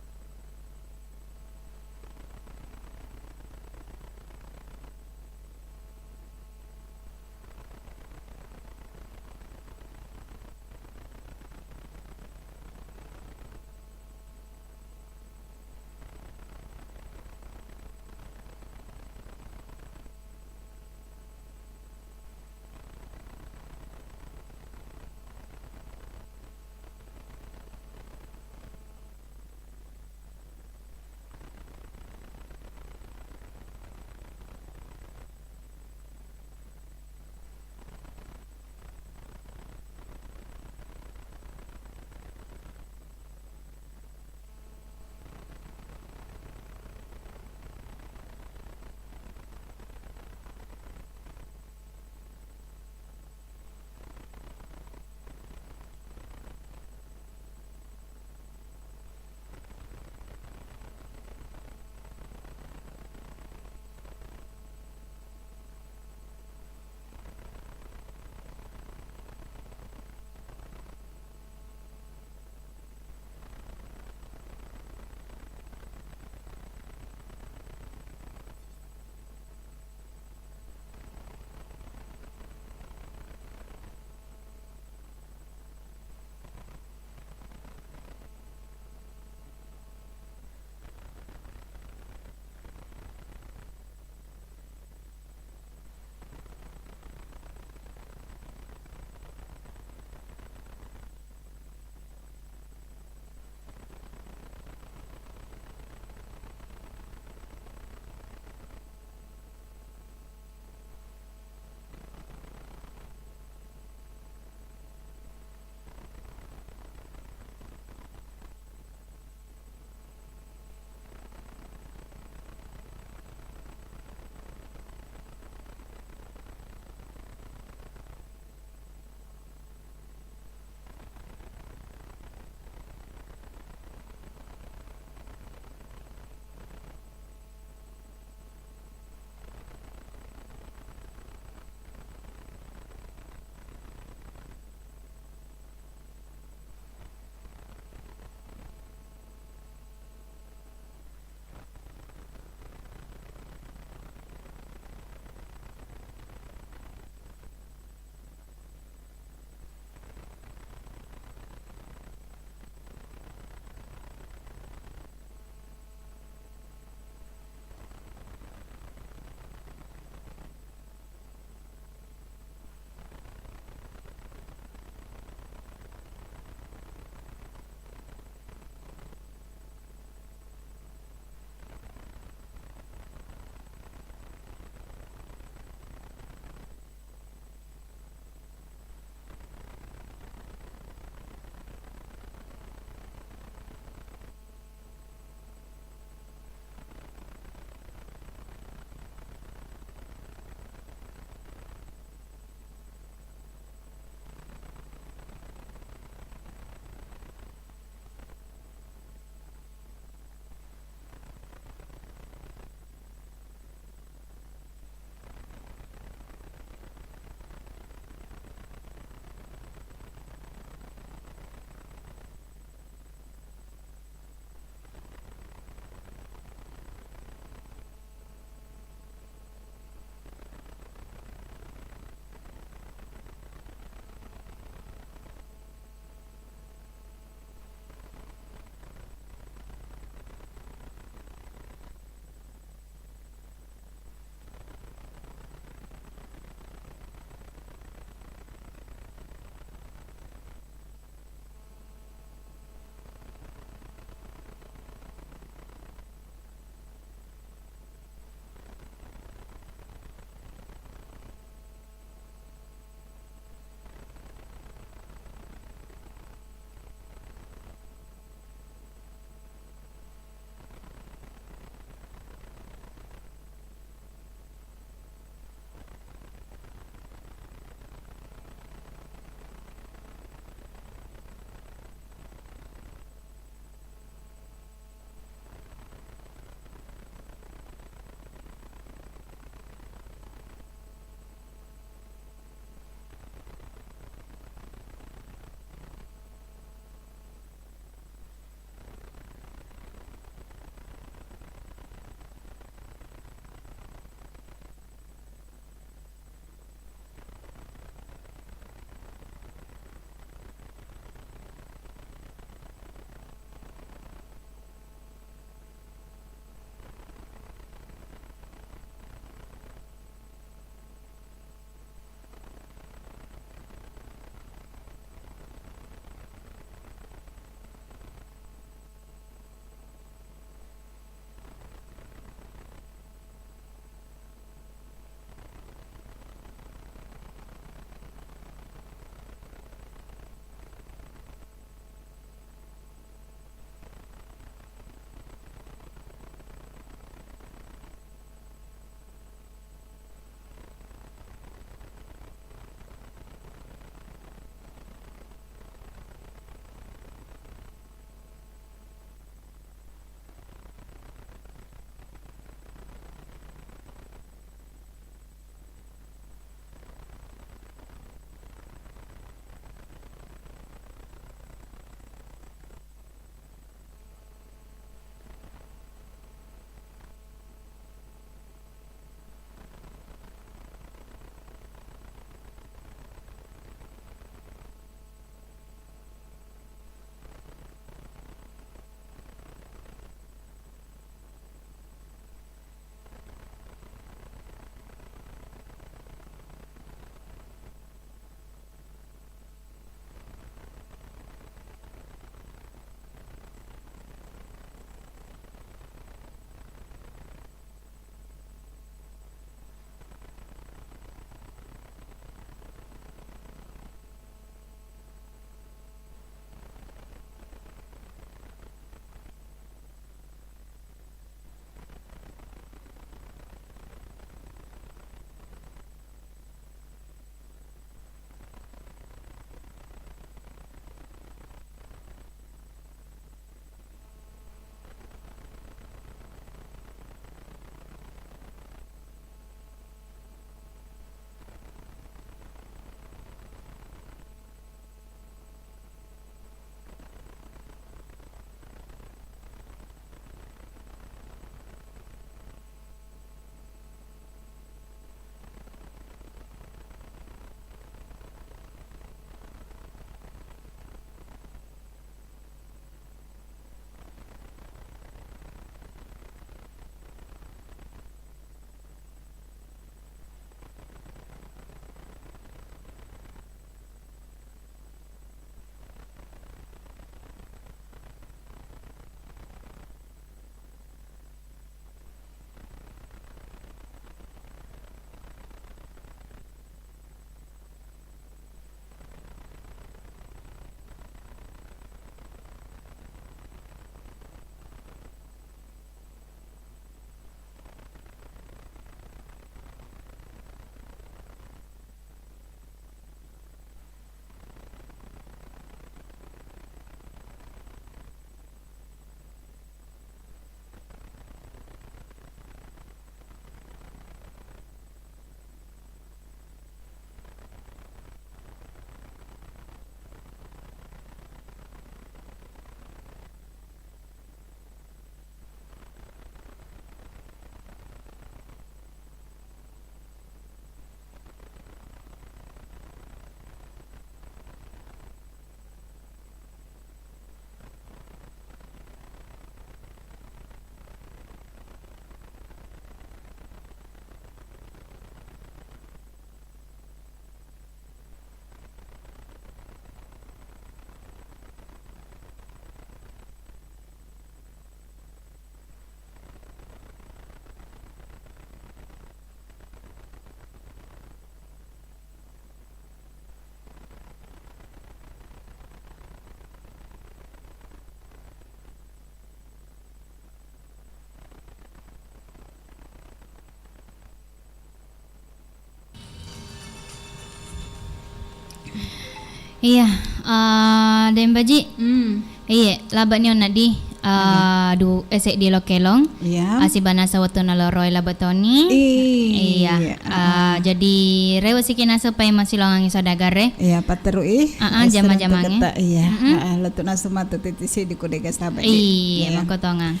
Iya, eh, Deng Baji. Hmm. Iye, labe'ni onna di, eh, du-, eh, seddi lo kelong. Iya. Asibanasa wettunna loroi labe' toni. Iya. Iya, eh, ah. Jadi rewe' siki naseng paimeng silongangngi saudagar e. Iya, patterui. Ah, ah, jama-jamangnge. Iya. Mm-mm. Ah, ah, lettu' naseng matu titi seddi ku dega sahabat e. Iya, iya. Makkotongang.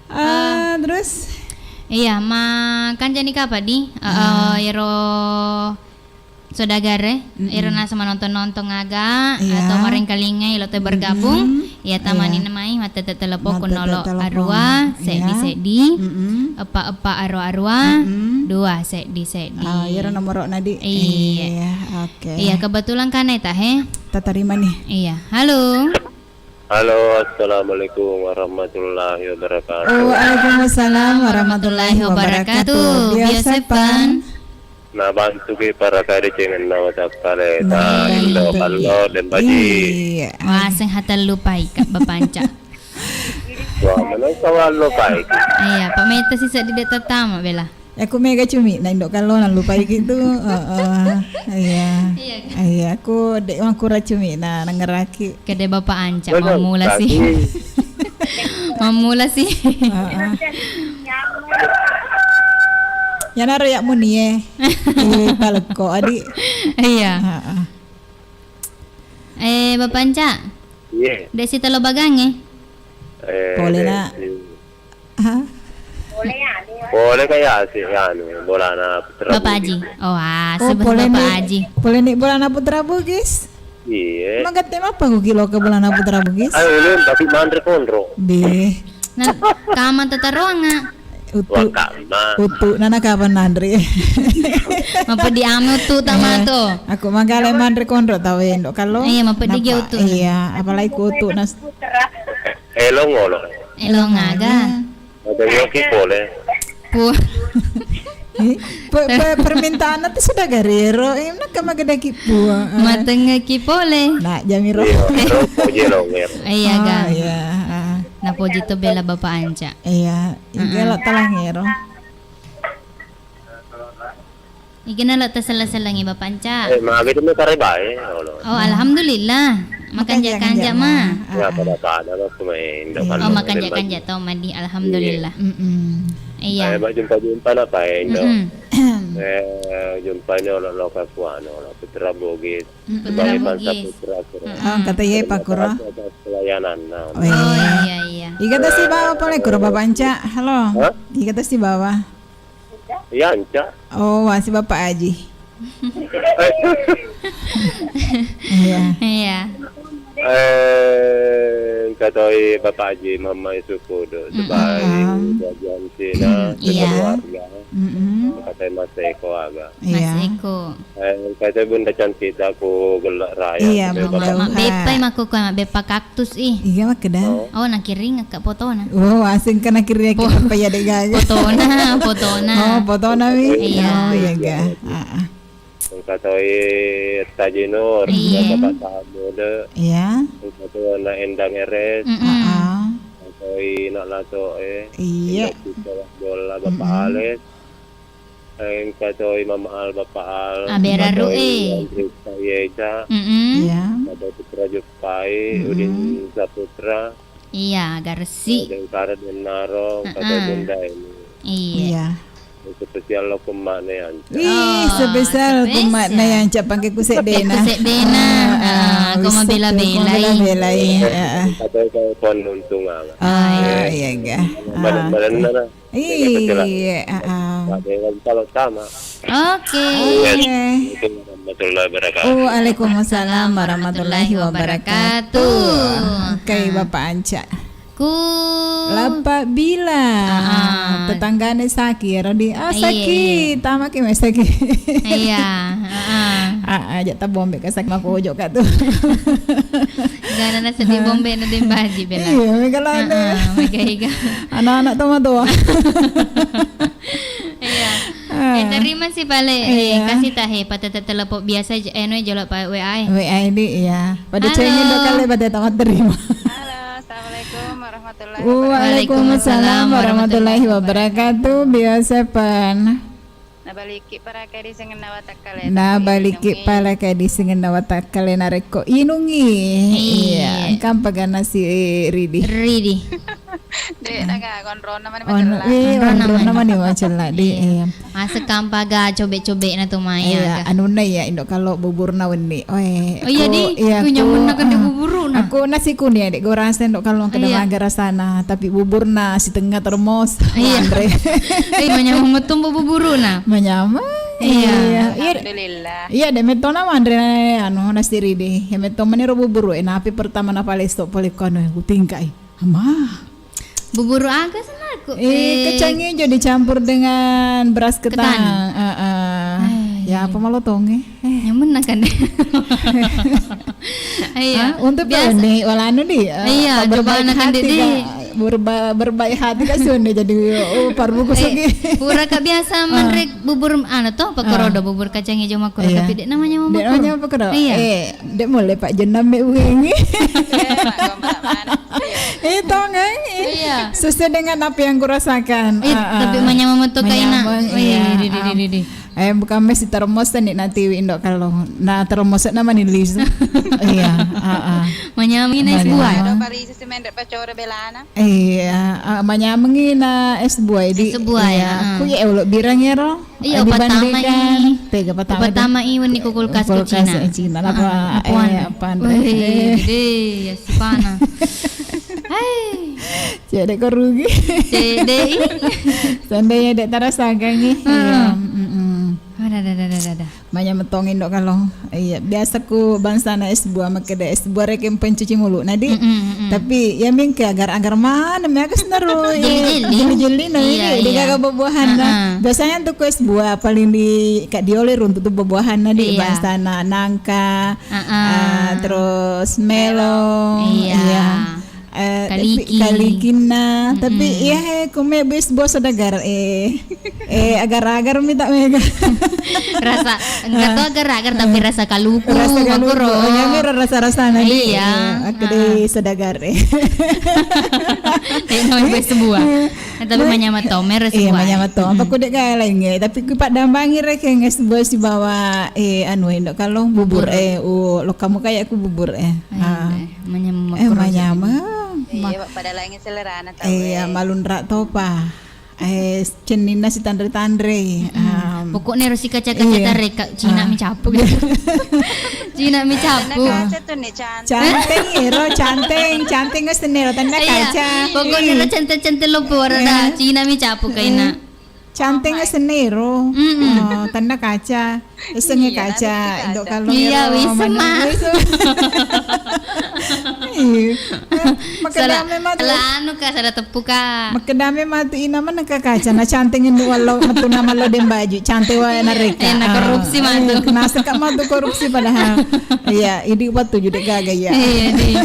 Ah, terus? Iya, ma-, kancani kapa di? Eh, eh, iyaro saudagar e, iyaro naseng manontong-nontong aga, atau marengkalingai lo to bergabung, iya, tamani na mai, mattette telepon ku nolo arua, seddi seddi, eppa eppa arua arua, dua seddi seddi. Ah, iyaro nomoro'na di. Iya. Iya, oke. Iya, kebetulan kan eta he. Tatarima ni. Iya. Halo. Halo, assalamualaikum warahmatullahi wabarakatuh. Waalaikumsalam warahmatullahi wabarakatuh. Biasa, Pan. Nabantuki para karicengenna watakkale ta indo kallo Deng Baji. Iya. Waseng hatellupai ka Bapanca. Wah, menang sawallo pai. Iya, pameta si seddi de' tattama bela. Aku mega cumi'na indo' kallona lupai gitu. Heeh. Iya. Iya, kan? Iya, aku de' makkura cumi'na nangeraki. Kede Bapak Anca mammula si. Mammula si. Heeh. Yanaro ya' munie. Di palekko, Adi. Iya. Heeh. Eh, Bapak Anca. Iya. De' si telo bagangnge? Eh, pole na. Hah? Pole kaya si anu, bolana Putra Bugis. Bapak Aji. Oh, ah, sebut Bapak Aji. Pole ni bolana Putra Bugis. Iya. Magatte mappa ku kilo ke bolana Putra Bugis? Ayo, lu tapi manre konro. Be. Nah, kama tataroanga. Utu. Utu nana kapan nanre? Mapeddi ame utu tamato. Aku magale manre konro tau indo' kallo. Iya, mapeddi ge utu. Iya, apalagi ku utu nas. Elong olo. Elong aga. Ada yoki pole. Pu. Eh, pe-, pe-, permintaan itu sudah garero. Eh, nak kama gede ki pu. Matengeki pole. Nak jamiro. Iya, terus poji elong ya. Iya, ga. Iya. Napoji to bela Bapak Anca. Iya, iga lo talangero. Igana lo tasella-sellangi Bapak Anca. Eh, magi tu me karebae, olo. Oh, alhamdulillah. Makanja-kanja ma. Ya, pada-pada lo pemain. Oh, makanja-kanja to madi, alhamdulillah. Iya. Eh, mak jumpa-jumpa na pae, Indo. Eh, jumpa ni olo lo kakuano, lo Putra Bugis. Sebagai bangsa Putra, kira. Oh, kata ye pakuro. Pelayanan, nah. Oh, iya, iya. Iga tasi bawa pole kuro Bapak Anca. Halo. Hah? Iga tasi bawa. Iya, Anca. Oh, wasi Bapak Aji. Iya. Iya. Eh, katoi Bapak Aji, Mama Isuku do, sebagai bagian sina, keluarga. Mm-mm. Katoi Mas Eko aga. Iya. Mas Eko. Eh, katoi Bunda Cantik aku gelak raya. Iya, Bunda. Mabeppai makkukkue, mabeppa kaktus ih. Iya, makkeda. Oh, nakiring akka fotona. Oh, asing kana kiri apa ya de gaga. Fotona, fotona. Oh, fotona mi. Iya. Oh, iya ga. Heeh. Engka toi Taji Nur, iya. Bapak Samude. Iya. Engka toi anak Endang Eres. Mm-mm. Heeh. Engka toi nak Lato e. Iya. Engka toi bola Bapak Ales. Engka toi Mama Al, Bapak Al. Aberaru engka toi e. Andri Sayeja. Mm-mm. Iya. Engka toi Putra Jupai, Udin Saputra. Iya, garsi. Dengkara dennaro, kata Bunda ini. Iya. Iya. Spesial lo kumma ne Anca. Wih, spesial kumma ne Anca pangke kuseddena. Kuseddena. Ah, ko mabela-belai. Mabela-belai. Kata ko pon untung aga. Ah, iya ga. Badan-badan nana. Iya, heeh. Nah, dengan kalau sama. Oke. Assalamualaikum warahmatullahi wabarakatuh. Waalaikumsalam warahmatullahi wabarakatuh. Oke, Bapak Anca. Ku Lapa bila. Ah, ah. Tetanggane saki, ya, Rodi. Ah, iya, saki. Iya. Tamaki mai saki. Iya, heeh. Ah, ah, aja tabombe ka saki mako ojo ka tu. Gana na sedih bombe na dembaji bela. Iya, mega lana. Heeh, mega iga. Anak-anak toa-toa. Iya. Ah. Eh, terima sih pale. Eh, iya. Kasih tahe patete telepon biasa aja. Eh, no jolo pa W A e. W A ini, iya. Pada cengin dua kali pada tamat terima. Halo, assalamualaikum warahmatullahi wabarakatuh. Waalaikumsalam warahmatullahi wabarakatuh. Biasa pan. Nabalikki parakai disengenna watakkalena. Nabalikki parakai disengenna watakkalena rekko inungi. Iya. Iya, engka mpaga nasi ridi. Ridi. Dek, naga konrona mani macella. Iya, konrona mani macella, di. Iya. Iya. Masek kampaga cobe-cobena tu mai. Iya, aga. Anunna iya, indo kalo buburna wenni. Oe, oh, iya, di. Iya, ku nyamanna kan di buburuna. Aku nasi kuning, dek, gorasa indo kalo kada maga rasana, tapi buburna sitengnga termos. Iya. Anre. Eh, manyameng metto buburuna. Manyameng. Iya. Iya. Alhamdulillah. Iya, dek, mettona manre anu nasi ridi. Ya metto mani ro buburu, eh, napi pertama napaleso pole kono, kutingkai. Ama. Buburu aga senaku? Eh, kacang ijo dicampur dengan beras ketan. Ketan. Heeh. Ah, iya, iya. Ya, apa malotong, eh? Eh. Nyamanna kan? Iya. Ah, untuk biasa. Nih, walanu di. Eh, iya, coba berbaik hati kan, di. Berba-, berbaik hati kan sudah jadi, oh, parbuku sugi. Pura ka biasa menrek bubur anu to, pakorodo, bubur kacang ijo makoro, tapi dek namanya mama koro. Dek namanya mama koro. Iya. Eh, dek mulai Pak Jenam me wengi. Eh, tong, eh. Iya. Sesuai dengan apa yang kurasakan. Eh, tapi manyameng metto kaina. Manyameng, iya. Wih, di, di, di, di. Eh, bukan mesti termos nih nanti indo kalo. Nah, termos nama nih Liz. Iya, heeh. Manyameng es buah. Ada parisi si menrek pacore belana. Iya, ah, manyamengi na es buah, di. Es buah, iya, ah. Ku ya, ulo birang ya, ro. Iya, dibandingkan, tega pertama i wenni ku kulkas ke Cina. Cina, apa, eh, apa, Andre? Wih, gede, ya, si pana. Hai. Cedek ko rugi. Cedek i. Seandainya dek terasa kan, iya. Heeh. Mm-mm. Ada, ada, ada, ada, ada. Manyameng metto indo kalo. Iya, biasa ku bangsana es buah, makkeda es buah rekeng pencuci mulut na, di. Mm-mm, mm-mm. Tapi ya mingke agar-agar mana, mi aga senaro, jeli-jeli. Jeli-jeli na, iya, ini, iya. Degaga buah-buahan na. Heeh. Biasanya tuh ku es buah paling di, ka dioleh runtu tuh buah-buahan na, di. Iya. Bangsana nangka, heeh. Ah, terus melon, iya. Iya. Eh, kaliki. Kalikinna, tapi iya, he, kume bis bos dagar, eh, eh, agar-agar mi tak mega. Rasa, enggak tahu agar-agar, tapi rasa kaluku, rasa kaluku, makuro. Oh, ya, mira rasa-rasa nanti. Iya. Eh, aku deh sedagar, eh. Eh, no, bis buah. Eh, tapi manyameng to, meres. Iya, buah. Manyameng to. Apa ku dek gak lain ya? Tapi ku pak dambangi rekeng es buah sibawa, eh, anu, indo kalo bubur, eh, oh, lo kamu kayak aku bubur, eh. Iya, eh. Manyameng, eh, makro manyameng. Iya, pada lain selerana tau, iya, eh. Malunra topa. Eh, cenninna sitanre-tanre. Mm-mm. Pokoknya harus kaca-kaca, iya. Tareka, Cina mi cappu. Cina mi cappu. Tanda kaca tuh nih, cantik. Canteng ero, canteng, canteng senero tanda kaca. Iya. Pokoknya ro canteng-canteng lo pura dah, Cina mi cappu kaina. Canteng senero. Mm-mm. Oh, tanda kaca. Esengnge kaca, indo kalo. Iya, wisma. Iya. Makkeda me matu. Salah anu ka, salah teppu ka. Makkeda me matu ina mana ka kaca, na canteng indo wallo, metu nama lo dem baju, canteng wae nareka. Eh, na korupsi matu. Eh, nasa ka matu korupsi padahal. Iya, idi waktu jude gaga ya. Iya, di.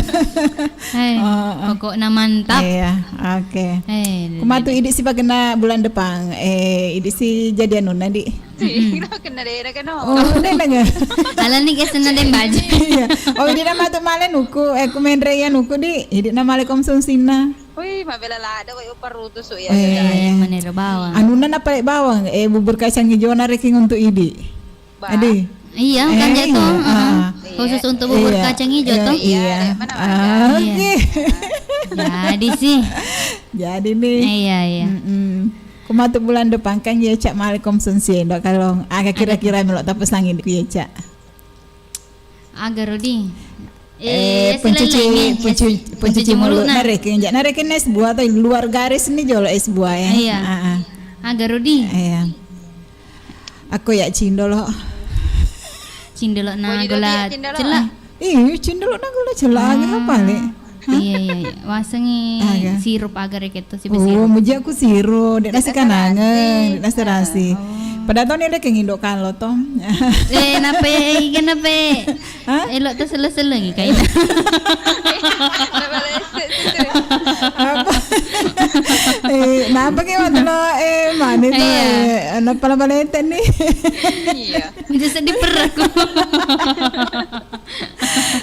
Hai, oh, oh. Pokokna mantap. Iya, oke. Eh, ku matu idi si pakenna bulan depan. Eh, idi si jadi anunna, di. Kena daerah kan, oh. Oh, daerah kan. Alani ke senna dem baju. Iya. Oh, idi nama tu male nuku, eh, ku menre ya nuku, di. Idi nama le konsumsina. Wih, mabela lada kok parutu su ya. Eh, manero bawang. Anunna na pale bawang, eh, bubur kacang hijau na reking untuk idi. Adi. Iya, kan jatuh. Khusus untuk bubur kacang hijau toh. Iya. Oke. Jadi sih. Jadi nih. Iya, iya. Ku matu bulan depan kan ya cak male konsumsi indo kalo aga kira-kira melo tapesang idi ku ya cak. Aga ro di. Eh, pencuci, pencuci mulut. Narekeng, ja, narekeng es buah atau luar garis nih jolo es buah ya. Iya. Aga ro di. Iya. Aku ya cindolo. Cindolo na gula cella. Iya, cindolo na gula cella aga apa le? Iya, iya, iya. Wasengi sirup aga reke to, sirup. Oh, muji aku sirup, dek nasi kanangan, dek nasi rasi. Padahal tau ni ada kengindo kalo to. Eh, nape, kenapa? Hah? Elo to sele-selengi kaina. Apa? Eh, napa ke waktu lo, eh, mana itu? Iya. Eh, napa lo balete nih? Iya. Bisa sedih perutku.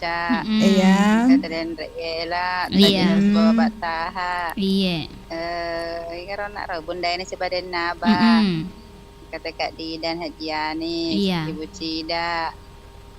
Caca. Mm-mm. Iya. Kata Denre Ela, iya. Tadi Nasbo Bapak Taha. Iya. Eh, ika rona ro Bunda Eni Sibadenna Aba. Mm-mm. Kata Kak Didan Hajiani, iya. Ibu Cida.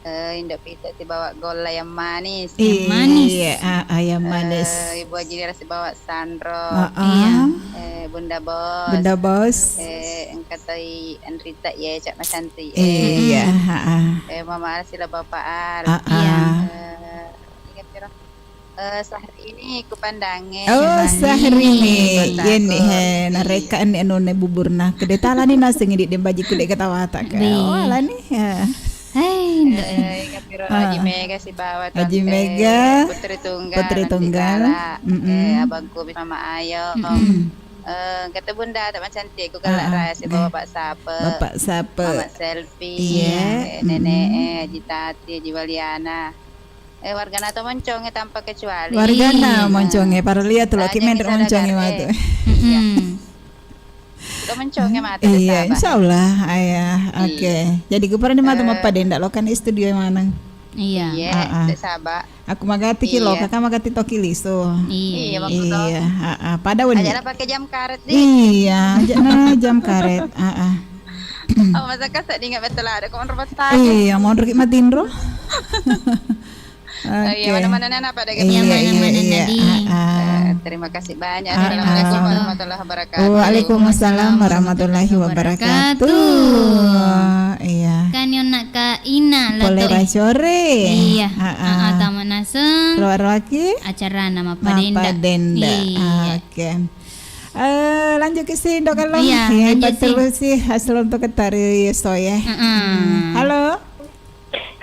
Eh, Indo Pita sibawa Golla yang manis. Yang manis. Iya, ah, ah, yang manis. Eh, Ibu Haji Lira sibawa Sanro. Ah, ah. Iya. Eh, Bunda Bos. Bunda Bos. Eh, engka toi Enrita ye, Cak Masanti. Iya, ah, ah. Eh, Mama Al sila Bapak Al. Ah, ah. Iya. Eh, ingat kira? Eh, Syahrini kupandangnge. Oh, Syahrini. Syahrini. Yen ni, he, narekka ni anu ne buburna. Kedetala ni naseng idi dem baji kulit kata wata ke. Be. Oh, ala ni. Ya. Hei, Nduk, eh. Eh, ingat piro Haji Mega sibawa Haji Tante Mega, Putri Tunggal, Putri Tunggal. Nanti Kala. Mm-mm. Eh, abangku Mama Ayo. Mm-mm. Eh, kata Bunda tak macantik ku galak raya sibawa Bapak Sape. Bapak Sape. Mama Selfie. Iya. Eh, Nenek, eh, Haji Tati, Haji Waliana. Eh, wargana to moncongnge tanpa kecuali. Wargana moncongnge, para lihat tu loki menre moncongnge matu. Iya. Lo moncongnge matu. Iya, insya Allah. Ayah, oke. Jadi ku para ni matu mappadenda lo kan studio maneng. Iya. Iya, saba. Aku magati ki lo, kakak magati toki lisu. Iya, iya. Pada wenni. Aja pakai jam karet di. Iya, aja na jam karet. Ah, ah. Oh, masa kasar di ingat betul ada kau rumah tadi. Iya, mau rugi matinro. Oke. Iya, mana-mana nana pada iya, mana-mana iya. Nadi. Ah, ah. Eh, terima kasih banyak. Ah, ah. Assalamualaikum warahmatullahi wabarakatuh. Waalaikumsalam warahmatullahi wabarakatuh. Iya. Kan yonna ka ina la pole to, eh. Racore. Iya. Ah, ah. Ah, ah, tama naseng. Roa-roaki. Acarana mappadenda. Mappadenda. Iya. Ah, oke. Eh, lanjut ke si Indo Kalong. Iya, lanjut si. Iya, terus si hasil untuk ketari soye. Heeh. Hmm. Halo.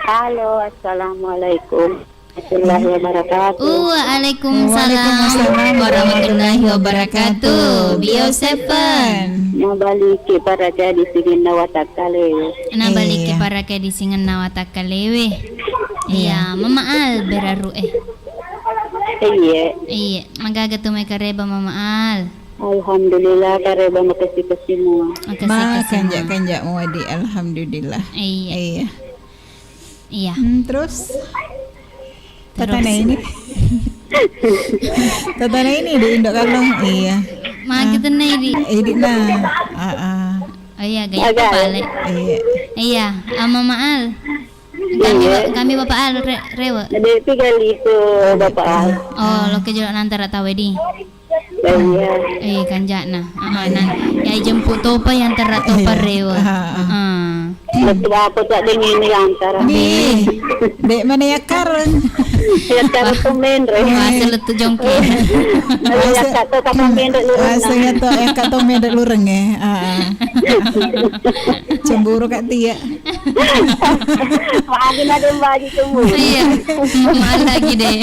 Halo, assalamualaikum warahmatullahi wabarakatuh. Waalaikumsalam warahmatullahi wabarakatuh. Bio Seven. Mabaliki para jadi singinna watakkalewe. Nabaliki para jadi singinna watakkalewe. Iya, Mama Al beraru eh. Iya. Iya, magaga tu mai kareba Mama Al. Alhamdulillah, kareba makasih-kasih mua. Makasih-kasih mua. Kanja-kanja mua di alhamdulillah. Iya. Iya. Iya. Hmm, terus? Terus. Tatana ini. Tatana ini di Indo Kalong. Iya. Magi tenai di. Idi na. Ah, ah. Oh iya, gaya pale. Iya. Iya, ama Maal. Kami, iya. Kami Bapak Al, re-, rewe. Jadi tiga liku Bapak Al. Oh, loke jolo nantara tawe di. Iya. Eh, kanjana. Ah, nan, ya jemput topa yang tera topa rewe. Ah. Betul apa tak dingin yang antara. Di, dek mana ya kareng? Ya kareng tumen re. Masa letu jongki. Ya kata tak tumen re lureng. Masa ya to ya kata tumen re lureng eh. Ah. Cemburu Kak Tia. Magi na dem baju cemburu. Iya. Mama lagi deh.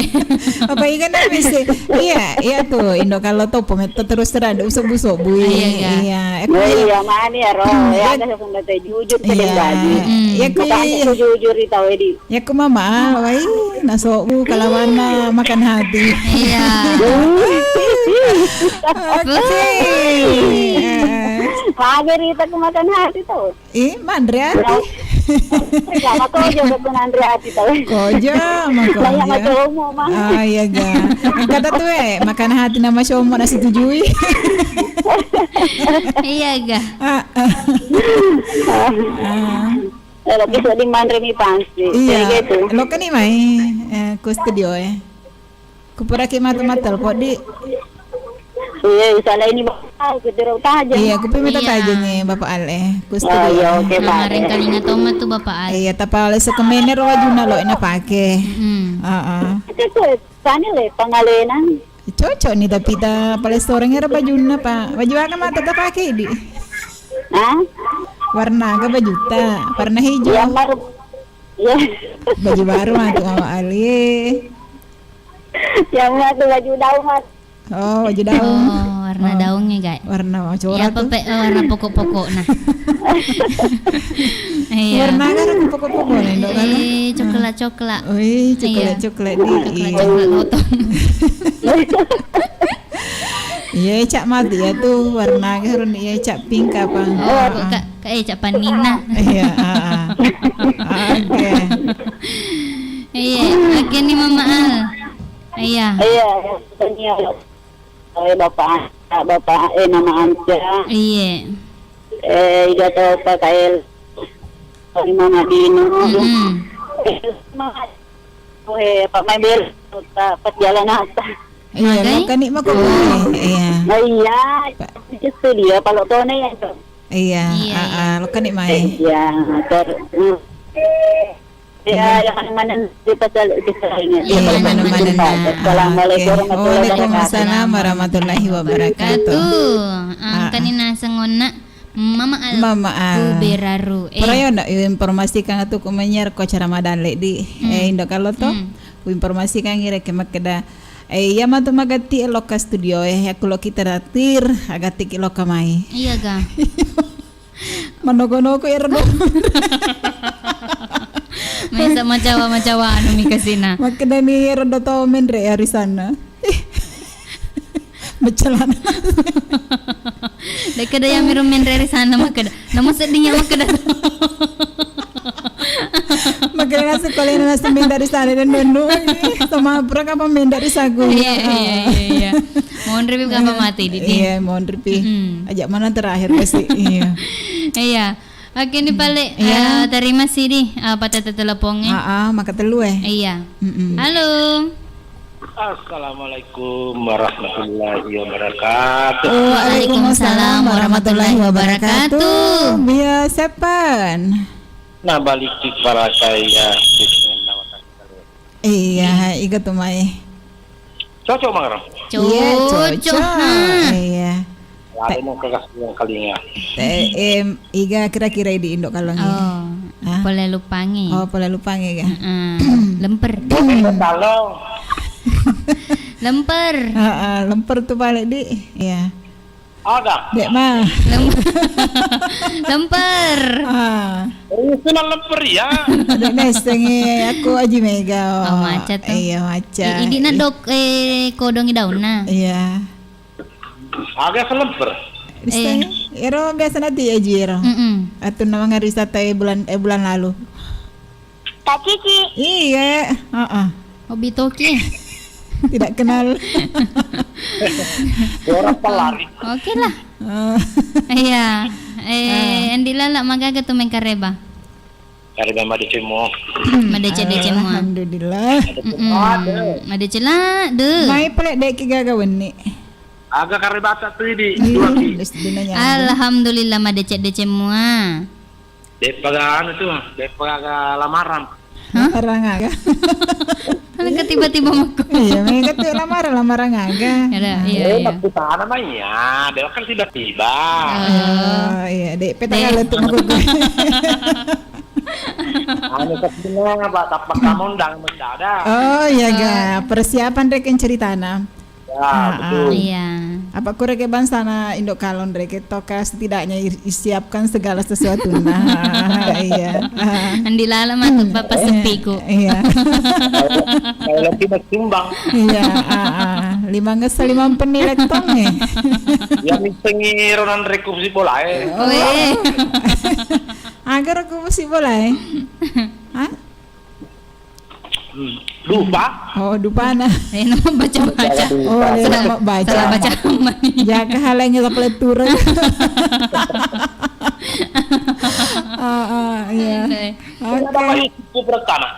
Apa ikan habis sih? Iya, iya tuh Indo kalau topo metto terus terang usuk-usuk bui. Iya, iya. Iya, aku iya. Iya, mani ya roh. Ya ada sunda teh jujur ke dem baju. Iya. Iya, aku jujur di tahu di. Ya ku mama, wai, nasobu kalawanna makan hati. Iya. Oke. Magi rita ku makan hati tuh. Eh, manre ati. Sama kojo betul nanre ati tuh. Kojo, ma kojo. Banyak macam umur mah. Ah, iya ga. Kata tuh eh, makan hati nama somo na setujui. Iya ga. Ah, ah. Ah. Eh, lo kisu di manre mi pasti. Iya. Jadi gitu. Lo kan ni mai, eh, ku studio eh. Ku pura ki mata-mata lo kok di. Iya, salah ini bakal ke jeruk tajam. Iya, ku pi mata tajam ni Bapak Ale. Ku studio. Oh, iya, oke, Pak. Kemarin kali ngatoma tu Bapak Ale. Iya, tapa Ale sekemener wajuna lo ina pake. Hmm. Heeh. Itu tuh, sana le pengalenan. Cocok ni tapi ta pale soreng era bajunna pa. Baju aga mata ta pake di? Hah? Warna aga bajuta? Warna hijau. Iya, mar-, iya. Baju baru matu Mama Ali. Yang matu baju daun mat. Oh, baju daun. Oh, warna daunnya, guys. Warna corak. Ya, apa pe-, oh, warna pokok-pokok nah. Iya. Warna kan pokok-pokok nih, Dok, kan? Eh, coklat-coklat. Wih, coklat-coklat nih. Coklat-coklat lotong. Iya, cak mati ya tuh warna harun iya cak pink apa? Oh, ah, kok ah. Kak, kak eh cak panina. Iya, ah, ah. Ah, oke. Iya, oke nih Mama Al. Iya. Iya, iya. Eh, Bapak, Bapak, eh, Mama Anca. Iya. Eh, Ida Topa, Kael. Mama Dino. Mm-mm. Eh, Mama, eh, Pak Mabel, Pak, perjalanan apa? Iya, magai? Lo kan ni mako boleh. Iya. Oh, iya. Pak. Itu dia, kalau tone ya, Cok. Iya, iya, ah, iya. Ah, lo kan ni mai. Iya, ter-, mm. Ya, iya. Yang mana-mana di pasal kita ini. Iya, yang mana-mana. Assalamualaikum warahmatullahi wabarakatuh. Waalaikumsalam warahmatullahi wabarakatuh. Ah, ah. Angkani naseng onna Mama Al. Mama Al. Kuberaru. Eh. Purayo ndak informasikan atu ku menyer ko cara madale di, hmm, eh, Indo Kalo to. Hmm. Ku informasikan ire ke makkeda, eh, iya matu magatti lokka studio, eh, aku lo kita datir, agatti ki lokka mai. Iya ga. Manogo-nogo ero do. Mesa macawa-macawa anu mi kasina. Makkeda mi ero do to menre ari sana. Macelana. Dekkeda ya miro menre ari sana makkeda. Namo sedihnya makkeda. Makkeda nasu kolena nasu menda ari sana dan nonu. Sama pura kapan menda ari sagu. Iya, iya, iya, iya. Monri pi kapa mati, Didi. Iya, monri pi. Mm-mm. Ajak mana terakhir pasti. Iya. Iya. Oke, ini balik. Iya. Eh, terima sih di, eh, pada telepongnya. Ah, ah, maka telu, eh. Iya. Mm-mm. Halo. Assalamualaikum warahmatullahi wabarakatuh. Waalaikumsalam warahmatullahi wabarakatuh. Biasa pan. Nah, balik di para saya di dengan nawata. Iya, iga tu mai. Cocok, Mang Ram? Iya, cocok, cocok. Ha. Iya. Lari mau ke kasih yang kalinga. Eh, em, iga kira-kira di Indo Kalongi. Oh, ah? Pole lupangi. Oh, pole lupangi ga? Heeh. Lemper. Kalau lemper. Heeh, lemper tu balik di. Iya. Ada. Dek mah. Lem-, lemper. Ah. Oh, itu nang lemper ya. Dek neseng, eh, aku Aji Mega. Oh, maca tuh. Iya, maca. I-, idi na dok, eh, kodongi daun na. Iya. Agak selemper. Bisa, eh. Ero biasa nanti Aji ero. Mm-mm. Atau nama ngari wisata, eh, bulan, eh, bulan lalu. Kak Cici. Iya, heeh. Hobi Toki. Tidak kenal. Orang pelari. Oke lah. Eh. Iya. Eh, ah. Andi Lala magaga tu main kareba. Kareba madeceng mo. Madeceng-deceng mo. Alhamdulillah. Mm-mm. Madeceng lah, deh. Mai pale dek gaga wenni. Aga kareba tak tu di. Iya, dua ki. Alhamdulillah madeceng-deceng mo. De'pa ga anu tu, de'pa ga lamaran. Hah? Lamaran aga? Kan tiba-tiba mako. Iya, mereka tu lamaran, lamaran aga. Ada, iya, eh, iya. Makkutana mah iya, dia kan tiba-tiba. Oh, iya, dek peta kali tu mako. Anu, tapi apa, tapak kamu undang mendadak. Oh, iya, ga. Persiapan reken ceritana. Ya, ah, betul. Iya. Apa kureke bangsana Indo Kalong reke toka setidaknya i-, isiapkan segala sesuatu. Nah, iya. Andi Lala matu papa sepiku. Iya. Kalau, kalau lebih mas sumbang. Iya, ah, ah. Lima ngesa lima penilai tong, eh. Ya, misengi ronan rekup si bola, eh. Oh, iya. Agar aku si bola, eh. Hah? Hmm. Dupa. Oh, dupana. Eh, nama baca-baca. Oh, salah, nama baca. Salah baca nama ni. Ya, kehalangi tak peletur. Ah, ah, iya. Oke. Bapak Yusuf Pratama.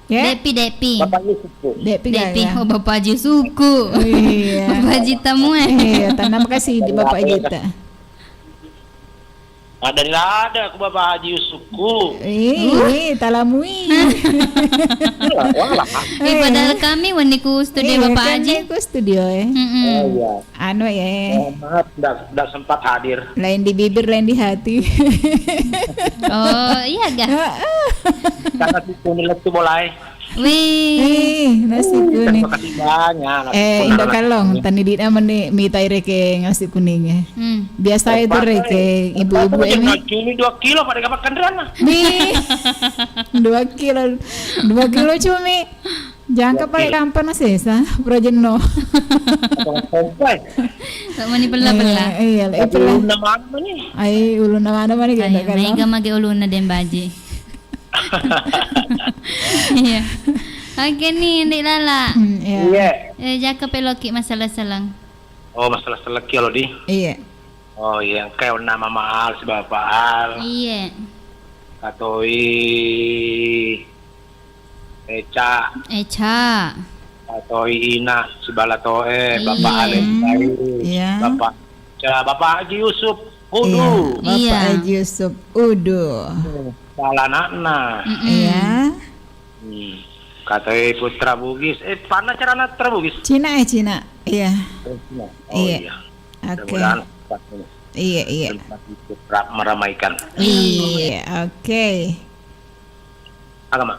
Ya? Depi, Depi. Bapak Yusuf. Depi, Depi. Gaya. Oh, Bapak Haji Suku. Iya. Bapak Haji Tamu, eh. Iya, tanam kasih di Bapak Gita. Ada-ada ku Bapak Haji Yusufku. Eh, eh, talamui. Wala, wala. Eh, padahal kami wenni ku studio Bapak Haji. Iya, kami ku studio, eh. Mm-mm. Oh, iya. Anu, ya. Mohon maaf, ndak, ndak sempat hadir. Lain di bibir, lain di hati. Oh, iya, ga? Heeh. Karena si Tony lettu bolai. Wih. Wih, nasi kuning. Terima kasih banyak, nasi kuning. Eh, Indo Kalong, tani dina meni mita reke nasi kuning, eh. Hmm. Biasa itu reke, ibu-ibu ini. Cumi dua kilo pada kapan kendaraan, nah? Nih, dua kilo, dua kilo cumi. Jangka pale kampa na sesa, pura jenno. Apa kompai? Tak mani pella-pella. Iya, iya, tapi pella. Ulunna mana mani? Ai, ulunna mana mani kita kan? Mega mage ulunna Dembaji. Iya. Oke nih, Ndik Lala. Hmm, iya. Iya. Eh, jaka peloki masalah selang. Oh, masalah seleki lo di. Iya. Oh, iya, engka onna Mama Al sibawa Bapak Al. Iya. Katoi Eca. Eca. Katoi Ina sibala toe, Bapak Iya. Al Eca. Iya. Bapak Eca, Bapak Haji Yusuf Udu. Iya, Bapak Iya. Haji Yusuf Udu. Salah anakna. Mm-mm. Iya. Hmm. Katoi Putra Bugis. Eh, panna carana Putra Bugis? Cina, eh, Cina. Iya. Oh, Cina. Oh, iya. Iya. Oke. Mudah-mudahan cepat ini. Iya, iya. Tempat itu ra-, meramaikan. Iya, oke. Agama.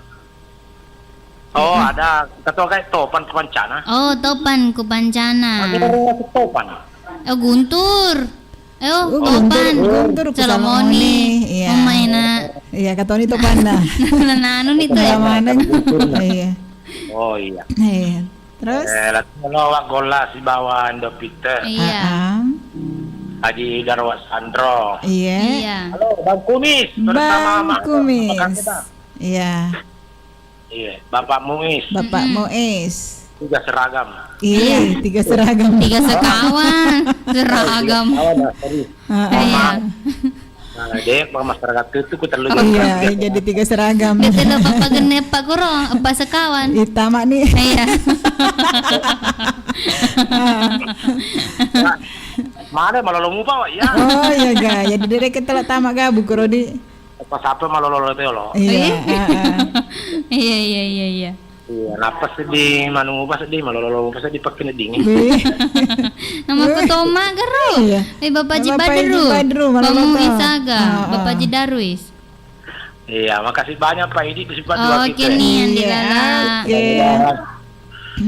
Oh, ada ketua kayak Topan Kupancana. Oh, Topan Kupancana. Ada Topan. Oh, Guntur. Eh, oh, Oh, Guntur, Topan. Guntur ku Salomoni. Salomoni, iya. Mama ena. Iya, katoni Topanna. Nah, nah, anu nih tuh ya. Sama neng. Iya. Oh, iya. Iya. Terus? Eh, lagi lo wa golla sibawa Indo Peter. Iya. Heeh. Haji Darwa Sandro. Iya. Iya. Halo, Bang Kumis. Bersama Bang Kumis. Apa kabar, Bang? Iya. Iya, Bapak Muiz. Bapak Mm-mm. Muiz. Tiga seragam. Iya, iya. Tiga seragam. Tiga sekawan. Seragam. Tiga sekawan, nah, serius. Heeh. Iya. Nah, dek, Bang, masyarakat itu ku telu. Oh, iya, jadi tiga seragam. Dia telo papa genne, Pak Guru, apa sekawan? Itama nih. Iya. Mana malah lo mupa, Wak, ya? Oh, iya, ga. Jadi dari ketela tama ga, Bu Kurodi. Pas apa malah lo, lo, lo, lo. Iya, eh? Heeh. Iya, iya, iya, iya. Iya, napa sedih, manu mupa sedih, malah lo, lo, mupa sedih, pakai neding. Iya. Nama ku Toma, Guru. Iya. Eh, Bapak Haji Badru. Bapak Haji Badru, malah Bang lo Muiz tau. Aga, heeh. Bapak Haji Darwis. Iya, makasih banyak, Pak Idi, sempat dua Oke kita. Nih, Andi Iya, Lala. Oke. Mudah-mudahan,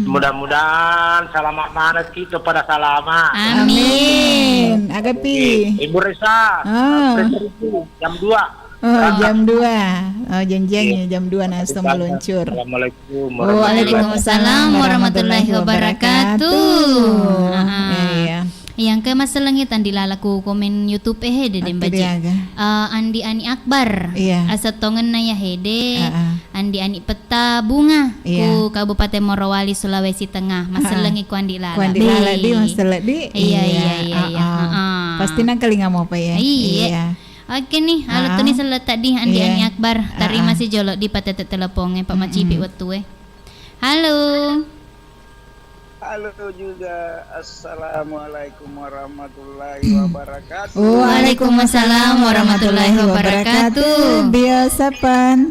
mudah-mudahan selamat mana kita pada selamat. Amin. Amin. Agapi. Ibu Resa, Ah. Frederick, jam dua. Oh, Ah. jam dua. Oh, janjiannya Iya. jam dua nasto Makasih banyak. Meluncur. Assalamualaikum warahmatullahi Waalaikumsalam warahmatullahi wabarakatuh. Wabarakatuh. Ah. Iya. Yang ke masalangi tandi lalaku komen YouTube eh, Dede Mbaji. Aga. Eh, Andi Ani Akbar. Iya. Asettongenna ya hede. Heeh. Andi Ani Petta Bunga Iya. ku Kabupaten Morowali, Sulawesi Tengah. Heeh. Masalangi ku Andi Lala. Ku Andi Lala, di, Di. Masala, di. Iya, Iya. Iya, iya, iya. Heeh. Heeh. Pasti nang kelinga mau apa ya? Iya. Iya. Oke nih, halo Heeh. Tuni selletak di Andi Iya. Ani Akbar. Tarima Heeh. Si jolo di patete teleponnya, Pak Macipi Mm-mm. Wettue. Halo. Halo juga, assalamualaikum warahmatullahi wabarakatuh. Waalaikumsalam warahmatullahi wabarakatuh. Biasa pan.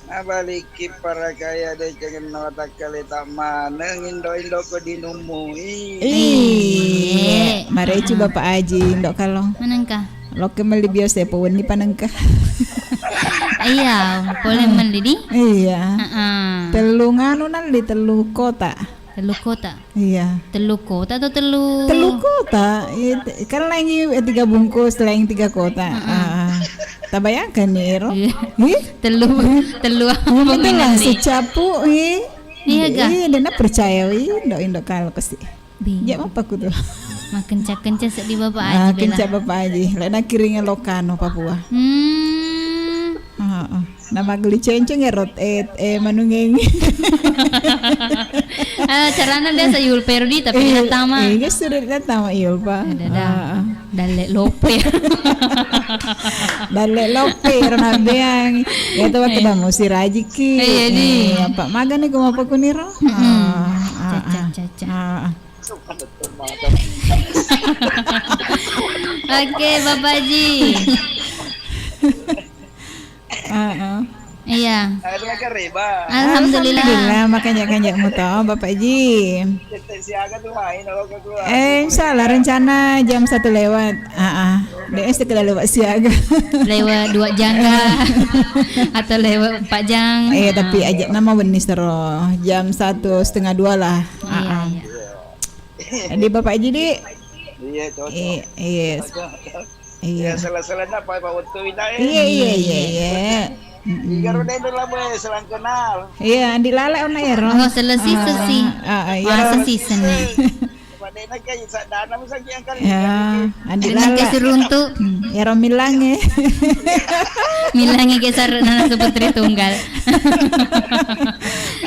Nabaliki para kaya de jangan notakkale tak maneng indo-indo ko dinumui. Iya, mareci Bapak Aji indo kalo. Manengka? Lokke melli biasa pa wenni panengka. Iya, boleh melli di? Iya. Heeh. Tellu nganu nalli, tellu kota. Tellu kota? Iya. Tellu kota atau tellu? Tellu kota. Iya, te-, kan laingi, eh, tiga bungkus, laing tiga kota. Heeh. Ah, ah. Tabayangkan nih, Ro. Iya. Ih? Tellu, tellu apa Iya, betul lah, mengenai? Secapu, ih. Iya, ga? Iya, dena percaya, ih, indo-indo kalau pasti. Bingung. Ya, apa ku tuh? Makencak-kencak sedih Bapak Ah, Aji, bela. Kencak Bapak Aji. Lena kiringan lokano Papua. Hmm. Heeh. Nama geli cenceng ya, Rot? Eh, eh, manungeng. Ah, carana biasa Yul Perdi, tapi Iya, datang mah. Iya, sudah datang mah Yul, Pak. Ada, ada. Ah, ah. Dalle lope. Dalle lope, rona beang. Ya, tuh, waktu Eh. Bang Usi Rajiki. Iya, di. Eh, apa maga nih, gua apa kuniro? Mm-mm. Ah, ah, Caca, ah. Caca. Ah, ah. Oke, Bapak Ji. Heeh. Iya. Alhamdulillah. Alhamdulillah, makanya kanjak muto, Bapak Ji. Eh, insya Allah rencana jam satu lewat. Heeh. Dek sekedar lewat siaga. Lewat dua jam kah? Atau lewat empat jam? Iya, tapi Ah. Aja nama wenni sero. Jam satu setengah dua lah. Iya, Heeh. Iya. Di Bapak Ji, di? Iya, cocok. I-, iya. Cocok. Iya. Ya, salah-salahnya apa, Pak, waktu itu, eh? Iya, iya, iya, iya. Mm-mm. Iya, Andi Lala ona ero. Oh, selesai sesi. Ah, ah, iya. Masa sesi ni? Ya, Andi Lala. Siruntu. Hmm, ero millangnge. Millangnge geser nana Putri Tunggal.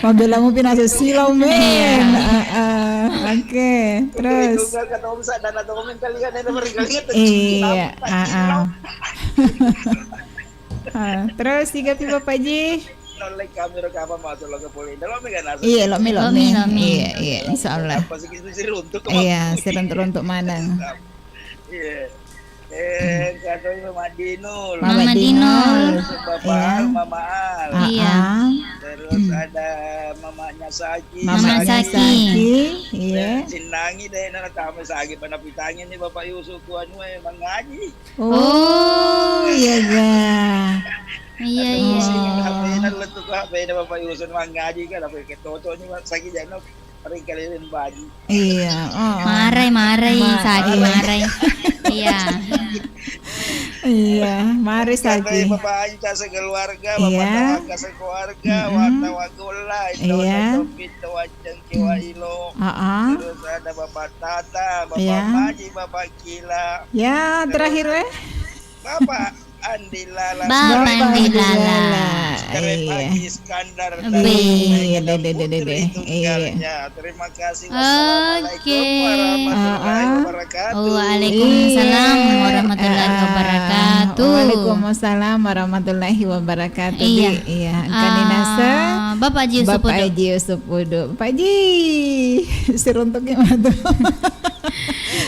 Mabela mu pinasa silau, men. Iya. Ah, ah. Oke, terus. Iya, ah, ah. Ah, terus tiga pi Bapak Ji. Iya, lo mi, lo mi. Lo mi, lo mi. Iya, iya, insya Allah. Iya, siruntu-runtu maneng. Iya. Eh, kata Mama Dinul. Mama Dinul. Bapak Al, Mama Al. Iya. Terus ada mamanya Saki. Mama Saki. Iya. Sinangi deh, nana tamu Saki pada pitangi nih Bapak Yusuf ku anu, eh, mangaji. Oh, iya ga. Iya, iya. H P-na lettu ko H P-na Bapak Yusuf mangaji kan, apa ke toto ni Saki jano. Ringkali baji. Iya, oh. Marai, marai, Saki, marai. Iya. Iya, mari Saki. Bapak Anca sekeluarga, Bapak Tawaka sekeluarga, Warta Wagolla, Indo Pinto Wanceng Kewa Ilo. Terus ada Bapak Tata, Bapak Maji, Bapak Kila. Ya, terakhir, eh. Bapak Andi Lala. Bapak Andi Lala. Iya. Iskandar dan Putri Tunggalnya. Terima kasih. Wassalamualaikum warahmatullahi wabarakatuh. Waalaikumsalam warahmatullahi wabarakatuh. Waalaikumsalam warahmatullahi wabarakatuh. Iya. Iya. Kani nasa Bapak Haji Yusuf Udu. Bapak Haji, siruntuknya matu.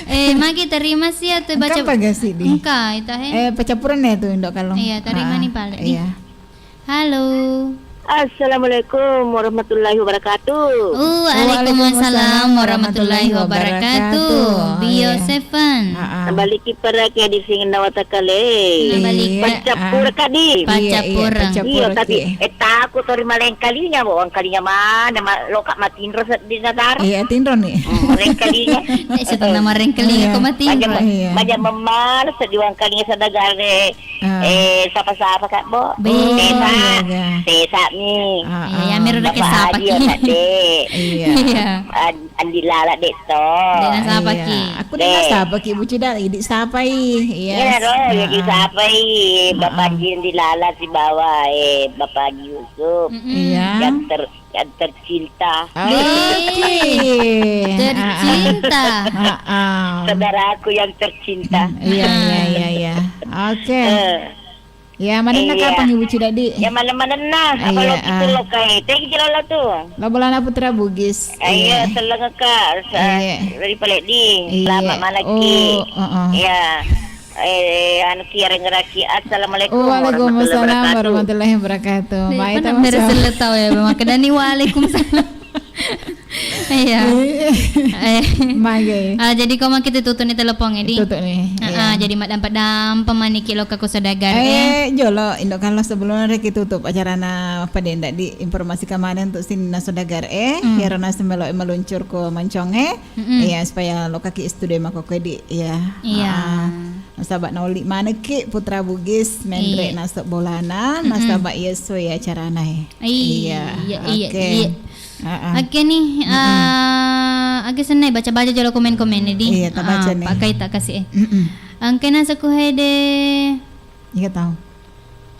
Eh, magi terima sih atau baca? Engka apa gak sih, Di? Engka, ita, he. Eh, pacappuran ya tuh, Indo Kalong. Iya, terima nih, Pak. Iya. Halo. Assalamualaikum warahmatullahi wabarakatuh. Oh, waalaikumsalam warahmatullahi wabarakatuh. Bio Seven. Balik ki para ke di sing nawata kale. Balik. Pacappur kadi. Pacappur. Iya, tapi eh, takut tori malengkalinya, bo, wangkalinya mana, ma-, loka matinro seddi natar. Iya, tinro nih. Malengkalinya. Eh, setengah marengkalinya ko matinro. Banyak memalas di wangkalinya sadagare. Eh, sapa-sapa, Kak, Bo? Sesa. Sesa mi. Iya, ya, mero reke sapa ki. Iya. Andi Lala, Dek, to. Dek nasapa ki. Aku dek nasapa ki, Bu Cida, idi sapai. Iya, ro, ya disapai. Bapak Haji Andi Lala sibawa, eh, Bapak Haji Yusuf. Iya. Yang ter-, yang tercinta. Oke. Tercinta. Saudaraku yang tercinta. Iya, iya, iya, iya. Oke. Ya, manenna kapang Ibu Cidaddi? Ya, maneng-manenna. Apa lo kitu lo kai? Tegi jelo lo tu. Lo bolana Putra Bugis. Iya, selengeka. Dari Paleddi. Selamat manekki. Ya. Eh, anu ki, arengeraki. Assalamualaikum warahmatullahi wabarakatuh. Waalaikumsalam warahmatullahi wabarakatuh. Mai tama. Beres sellet tau ya, makkedani waalaikumsalam. Iya. Eh. Mage. Ah, jadi ko makkita tutuni telepon edi. Tutuni. Ah, jadi maddampa-dampa maniki lokka ko saudagar, eh. Eh, jolo, Indo Kalong, sebelum reki tutup acarana, padenda di informasi kamane untuk sininna saudagar, eh. Iyaro naseng melo meluncur ko mancong, eh. Iya, supaya lokaki studio makkokkoe di, iya. Iya. Nasaba naolli manekki Putra Bugis menre naseng bolana, nasaba iya sesuai acarana, eh. Iya, iya, iya. Oke nih, eh, aga senna baca-baca jolo komen-komen di. Iya, tabaca nih. Pakai tak kasih, eh. Engka naseng ku hede. Iya, tau.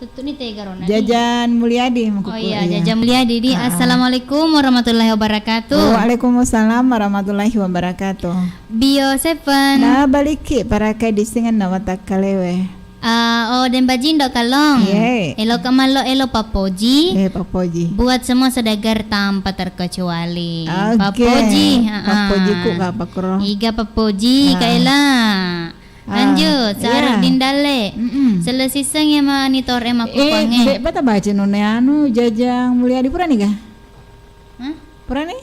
Tutuni tega rona di. Jajan Mulyadi, oh iya, Jajan Mulyadi di. Assalamualaikum warahmatullahi wabarakatuh. Waalaikumsalam warahmatullahi wabarakatuh. Bio Seven. Nah, balikki parakai disingenna watakkalewe. Ah, oh, Deng Baji, Indo Kalong. Iya. Elo kamallo, elo pappoji. Eh, pappoji. Buat semua saudagar tanpa terkecuali. Oke. Pappoji, ha-ha. Pappoji ku kapakro. Iga pappoji, Kaela. Lanjut, Saru Dindalle. Selesiseng ya mani tore makkukuangnge. Eh, de' pa tabaca none anu, Jajang Mulyadi purani ga? Hah? Purani?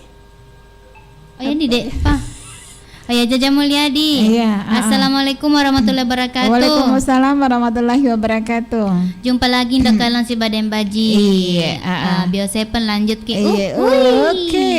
Oh ya, di de' pa. Oh ya, Jajang Mulyadi. Iya. Assalamualaikum warahmatullahi wabarakatuh. Waalaikumsalam warahmatullahi wabarakatuh. Jumpa lagi, Indo Kalong siba Deng Baji. Iya. Ah, Bio Seven lanjut ki. Iya. Oke.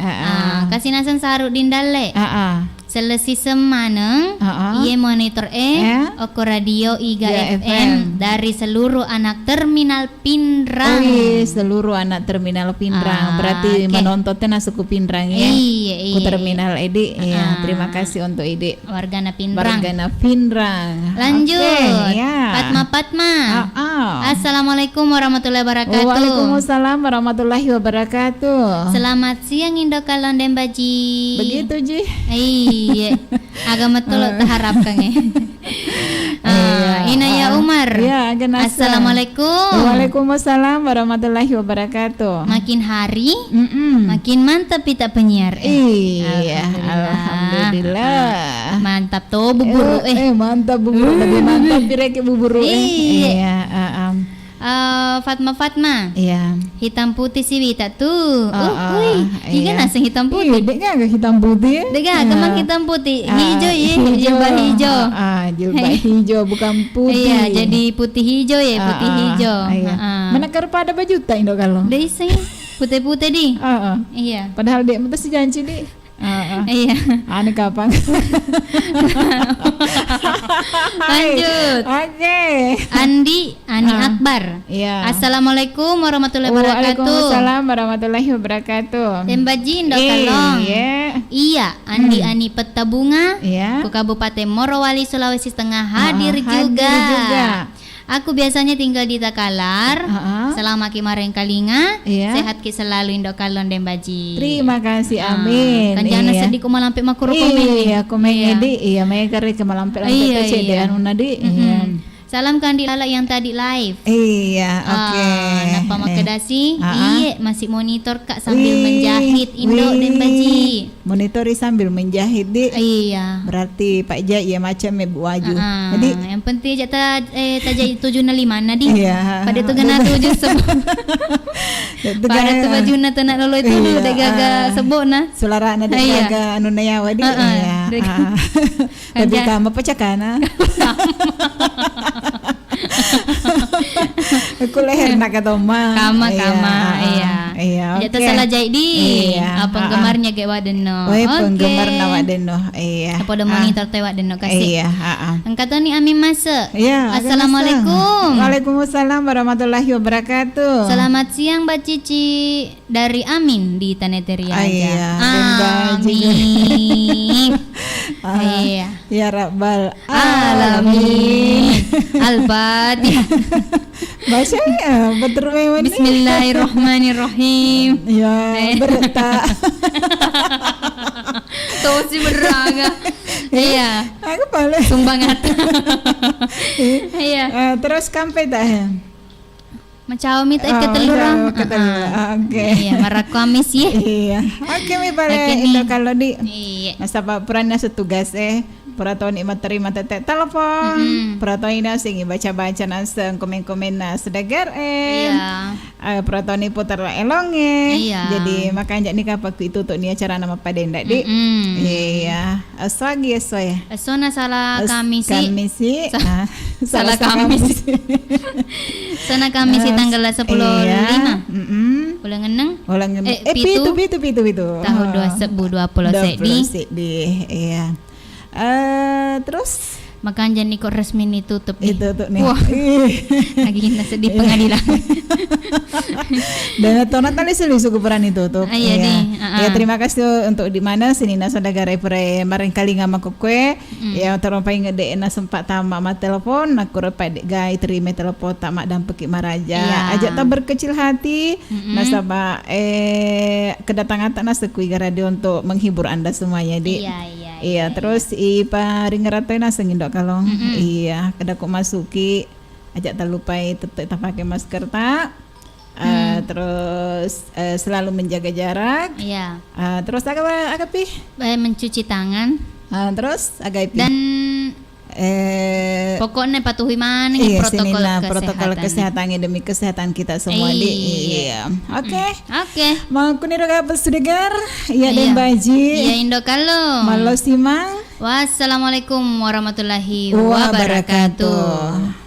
Ah, kasih naseng Saru Dindalle. Ah. Sellesiseng maneng, Heeh. Iye monitor e, Iya. Okko radio Iga Iga F M F M. Dari seluruh anak terminal Pinrang. Oh, iya, seluruh anak terminal Pinrang. Ah, Berarti oke. Menonton tena suku Pinrang, ya? Iya, iya, Ku iya. Terminal, Edi. Iya, Ah. Terima kasih untuk Edi. Wargana Pinrang. Wargana Pinrang. Lanjut. Oke, ya. Fatma, Fatma. Ah, ah. Assalamualaikum warahmatullahi wabarakatuh. Waalaikumsalam warahmatullahi wabarakatuh. Selamat siang, Indo Kalong Dembaji. Begitu, Ji. Iya. Agama tolo Ah. Taharapkan, eh. Ah, Iya. Inaya Ah. Umar. Iya, aga naseng. Assalamualaikum. Waalaikumsalam warahmatullahi wabarakatuh. Makin hari, Mm-mm. Makin mantap kita penyiar, eh. Iya, Alhamdulillah. Alhamdulillah. Ah, mantap to buburu, Eh, eh. eh, mantap buburu. Lebih mantap pireke buburu, eh. Iya. Iya, ah, am. Eh, Fatma, Fatma. Iya. Hitam putih si wita tu. Ah, Uh, ah, hui. Iya. Iga naseng hitam putih. Iya, dek gaga hitam putih, eh. Dek gaga Iya. Mang hitam putih. Ah, Hijau, ya. Hijau. Jilbab hijau. Ah, ah, jilbab Hei. Hijau, bukan putih. Iya, jadi putih hijau, ya. Ah, Putih ah, hijau. Iya. Ah, ah. Mana karupa ada baju tak, Indo Kalong? Dek iseng. Putih-putih, di. Ah, ah. Iya. Padahal dek mutus si janji, di. Ah, ah. Iya. Anu kapang. Lanjut. Oke. Andi, Ani Ah. Akbar. Iya. Assalamualaikum warahmatullahi wabarakatuh. Waalaikumsalam warahmatullahi wabarakatuh. Tembaji, Indo Kalong. Iya. Iya, Andi, Hmm. Ani Petta Bunga. Iya. Ku Kabupaten Morowali, Sulawesi Tengah, Ah, hadir hadir juga. juga. Aku biasanya tinggal di Takalar. Heeh. Selama ki marengkalinga, Iya. Sehat ki selalu, Indo Kalong Dembaji. Terima kasih, Ah, amin. Kan jangan Iya. Sedih ku malampe makuru komen nih. Iya, komen Iya. Edi. Iya, mega rek malampe-lampe Iya, tu cek iya. Dek anunna, di. Mm-mm. Iya. Salam Kandi Lala yang tadi live. Iya, Ah, oke. Napa Eh. Makedasi? Ah, ah. Iye, masih monitor, Kak, sambil Wih, menjahit, Indo wih. Dembaji. Monitori sambil menjahit, di. Iya. Berarti Pak Jai ya macam me bu waju. Heeh. Jadi yang penting aja ta, eh, ta jai tujuh na lima na, di. Iya. Pada tu kena tujuh sebo. Itu Pada kan tu baju na tena lolo itu Iya, deh gaga ah. Sebo na. Sulara na deh Iya. Gaga anu na yawa, di. Heeh. Iya. Dek- Ah. Kan Tapi ja- kama pecakana. Aku leher nak kata Oma. Kama, Iya, kama, ah, iya. Iya, Aja oke. Tersalah jai di. Iya, Ah, ah. Penggemarnya ge wadenno. Weh, Oke. Penggemarna wadenno. Iya. Apa udah Ah. Monitor te wadenno kasih. Iya, ah, ah. Engka toni Amin masuk. Iya, Amin Assalamualaikum. Masuk. Waalaikumsalam warahmatullahi wabarakatuh. Selamat siang, Mbak Cici. Dari Amin di Tanah Teriaja. Ah, iya. Amin. Ah, Iya. Ya Rabbal Alamin. Alamin. Al-Fatihah. Bahasa ya, betul memang ni. Bismillahirrahmanirrahim. Ya, Eh. Berta. Tosi beraga. Iya. Aku paling. Sumbang ata. Iya. Eh, terus kampe tak ya? Macau mi tak Ah, ketelur, macau ah. Ketelur. Ah, ah. Ah, oke. Iya, marakku amis, ye. Iya. Oke, mi bale Oke, Indo nih. Kalau di Iya. Nasaba purana setugas, eh. Pura toni materi matete telepon. Mm-mm. Pura toni nasengi baca-baca naseng komen-komen na sedagar, eh. Iya. Eh, pura toni putar elonge. Iya. Jadi makanya ni kapakku itu tuh ni acara nama padenda, di. Mm-mm. Iya. Esso agi esso ya? Essona sala Es-, Kamisi. Kamisi. Sa-, Ah, sala Selasa Kamisi. Kamisi. Sona Kamisi Eh, tanggal sepuluh lima. Iya. Mm-mm. Bulan enam. Bulan enam. Eh, Eh, pitu. Pitu, pitu, pitu, pitu. Tahun Ah. dua ribu dua puluh seddi. Dua puluh seddi, iya. Eh, terus? Makanja ni kok resmi ni tutup ni. Itu tuh ni. Wah. Ih. Lagi kita sedih Iya. Pengadilan. Dan tona tali selisu kupuran itu tuh. Ah, iya, Iya. Di. Ah, Ya, ah. Terima kasih untuk di mana sini nasa negara pura marengkalinga makokkoe. Mm. Ya, terompai ngede na sempat tama ma telepon, aku repai dek gai terima telepon tak mak dampeki maraja. Iya. Aja tak berkecil hati, Mm-mm. nasaba, eh, kedatangan tak nasekui radio untuk menghibur Anda semuanya, di. Iya, iya, Iya, iya, terus iya. I paring ratoi naseng Indo Kalong. Mm-mm. Iya, kada ku masuki, aja tak lupai tetap tak pakai masker tak. Eh, Hmm. Terus, eh, selalu menjaga jarak. Iya. Eh, terus aga, aga pi? Eh, mencuci tangan. Eh, terus aga pi? Dan Eh, pokoknya patuhi maneng iya, protokol sininna protokol kesehatan. Kesehatan demi kesehatan kita semua, di. Iya. Iya. Oke. Hmm. Oke. Mau kuniro kapal sudegar? Iya, Iya. Dembaji. Iya, Indo Kalong. Malo simang. Wassalamualaikum warahmatullahi Wabarakatuh. Wabarakatuh.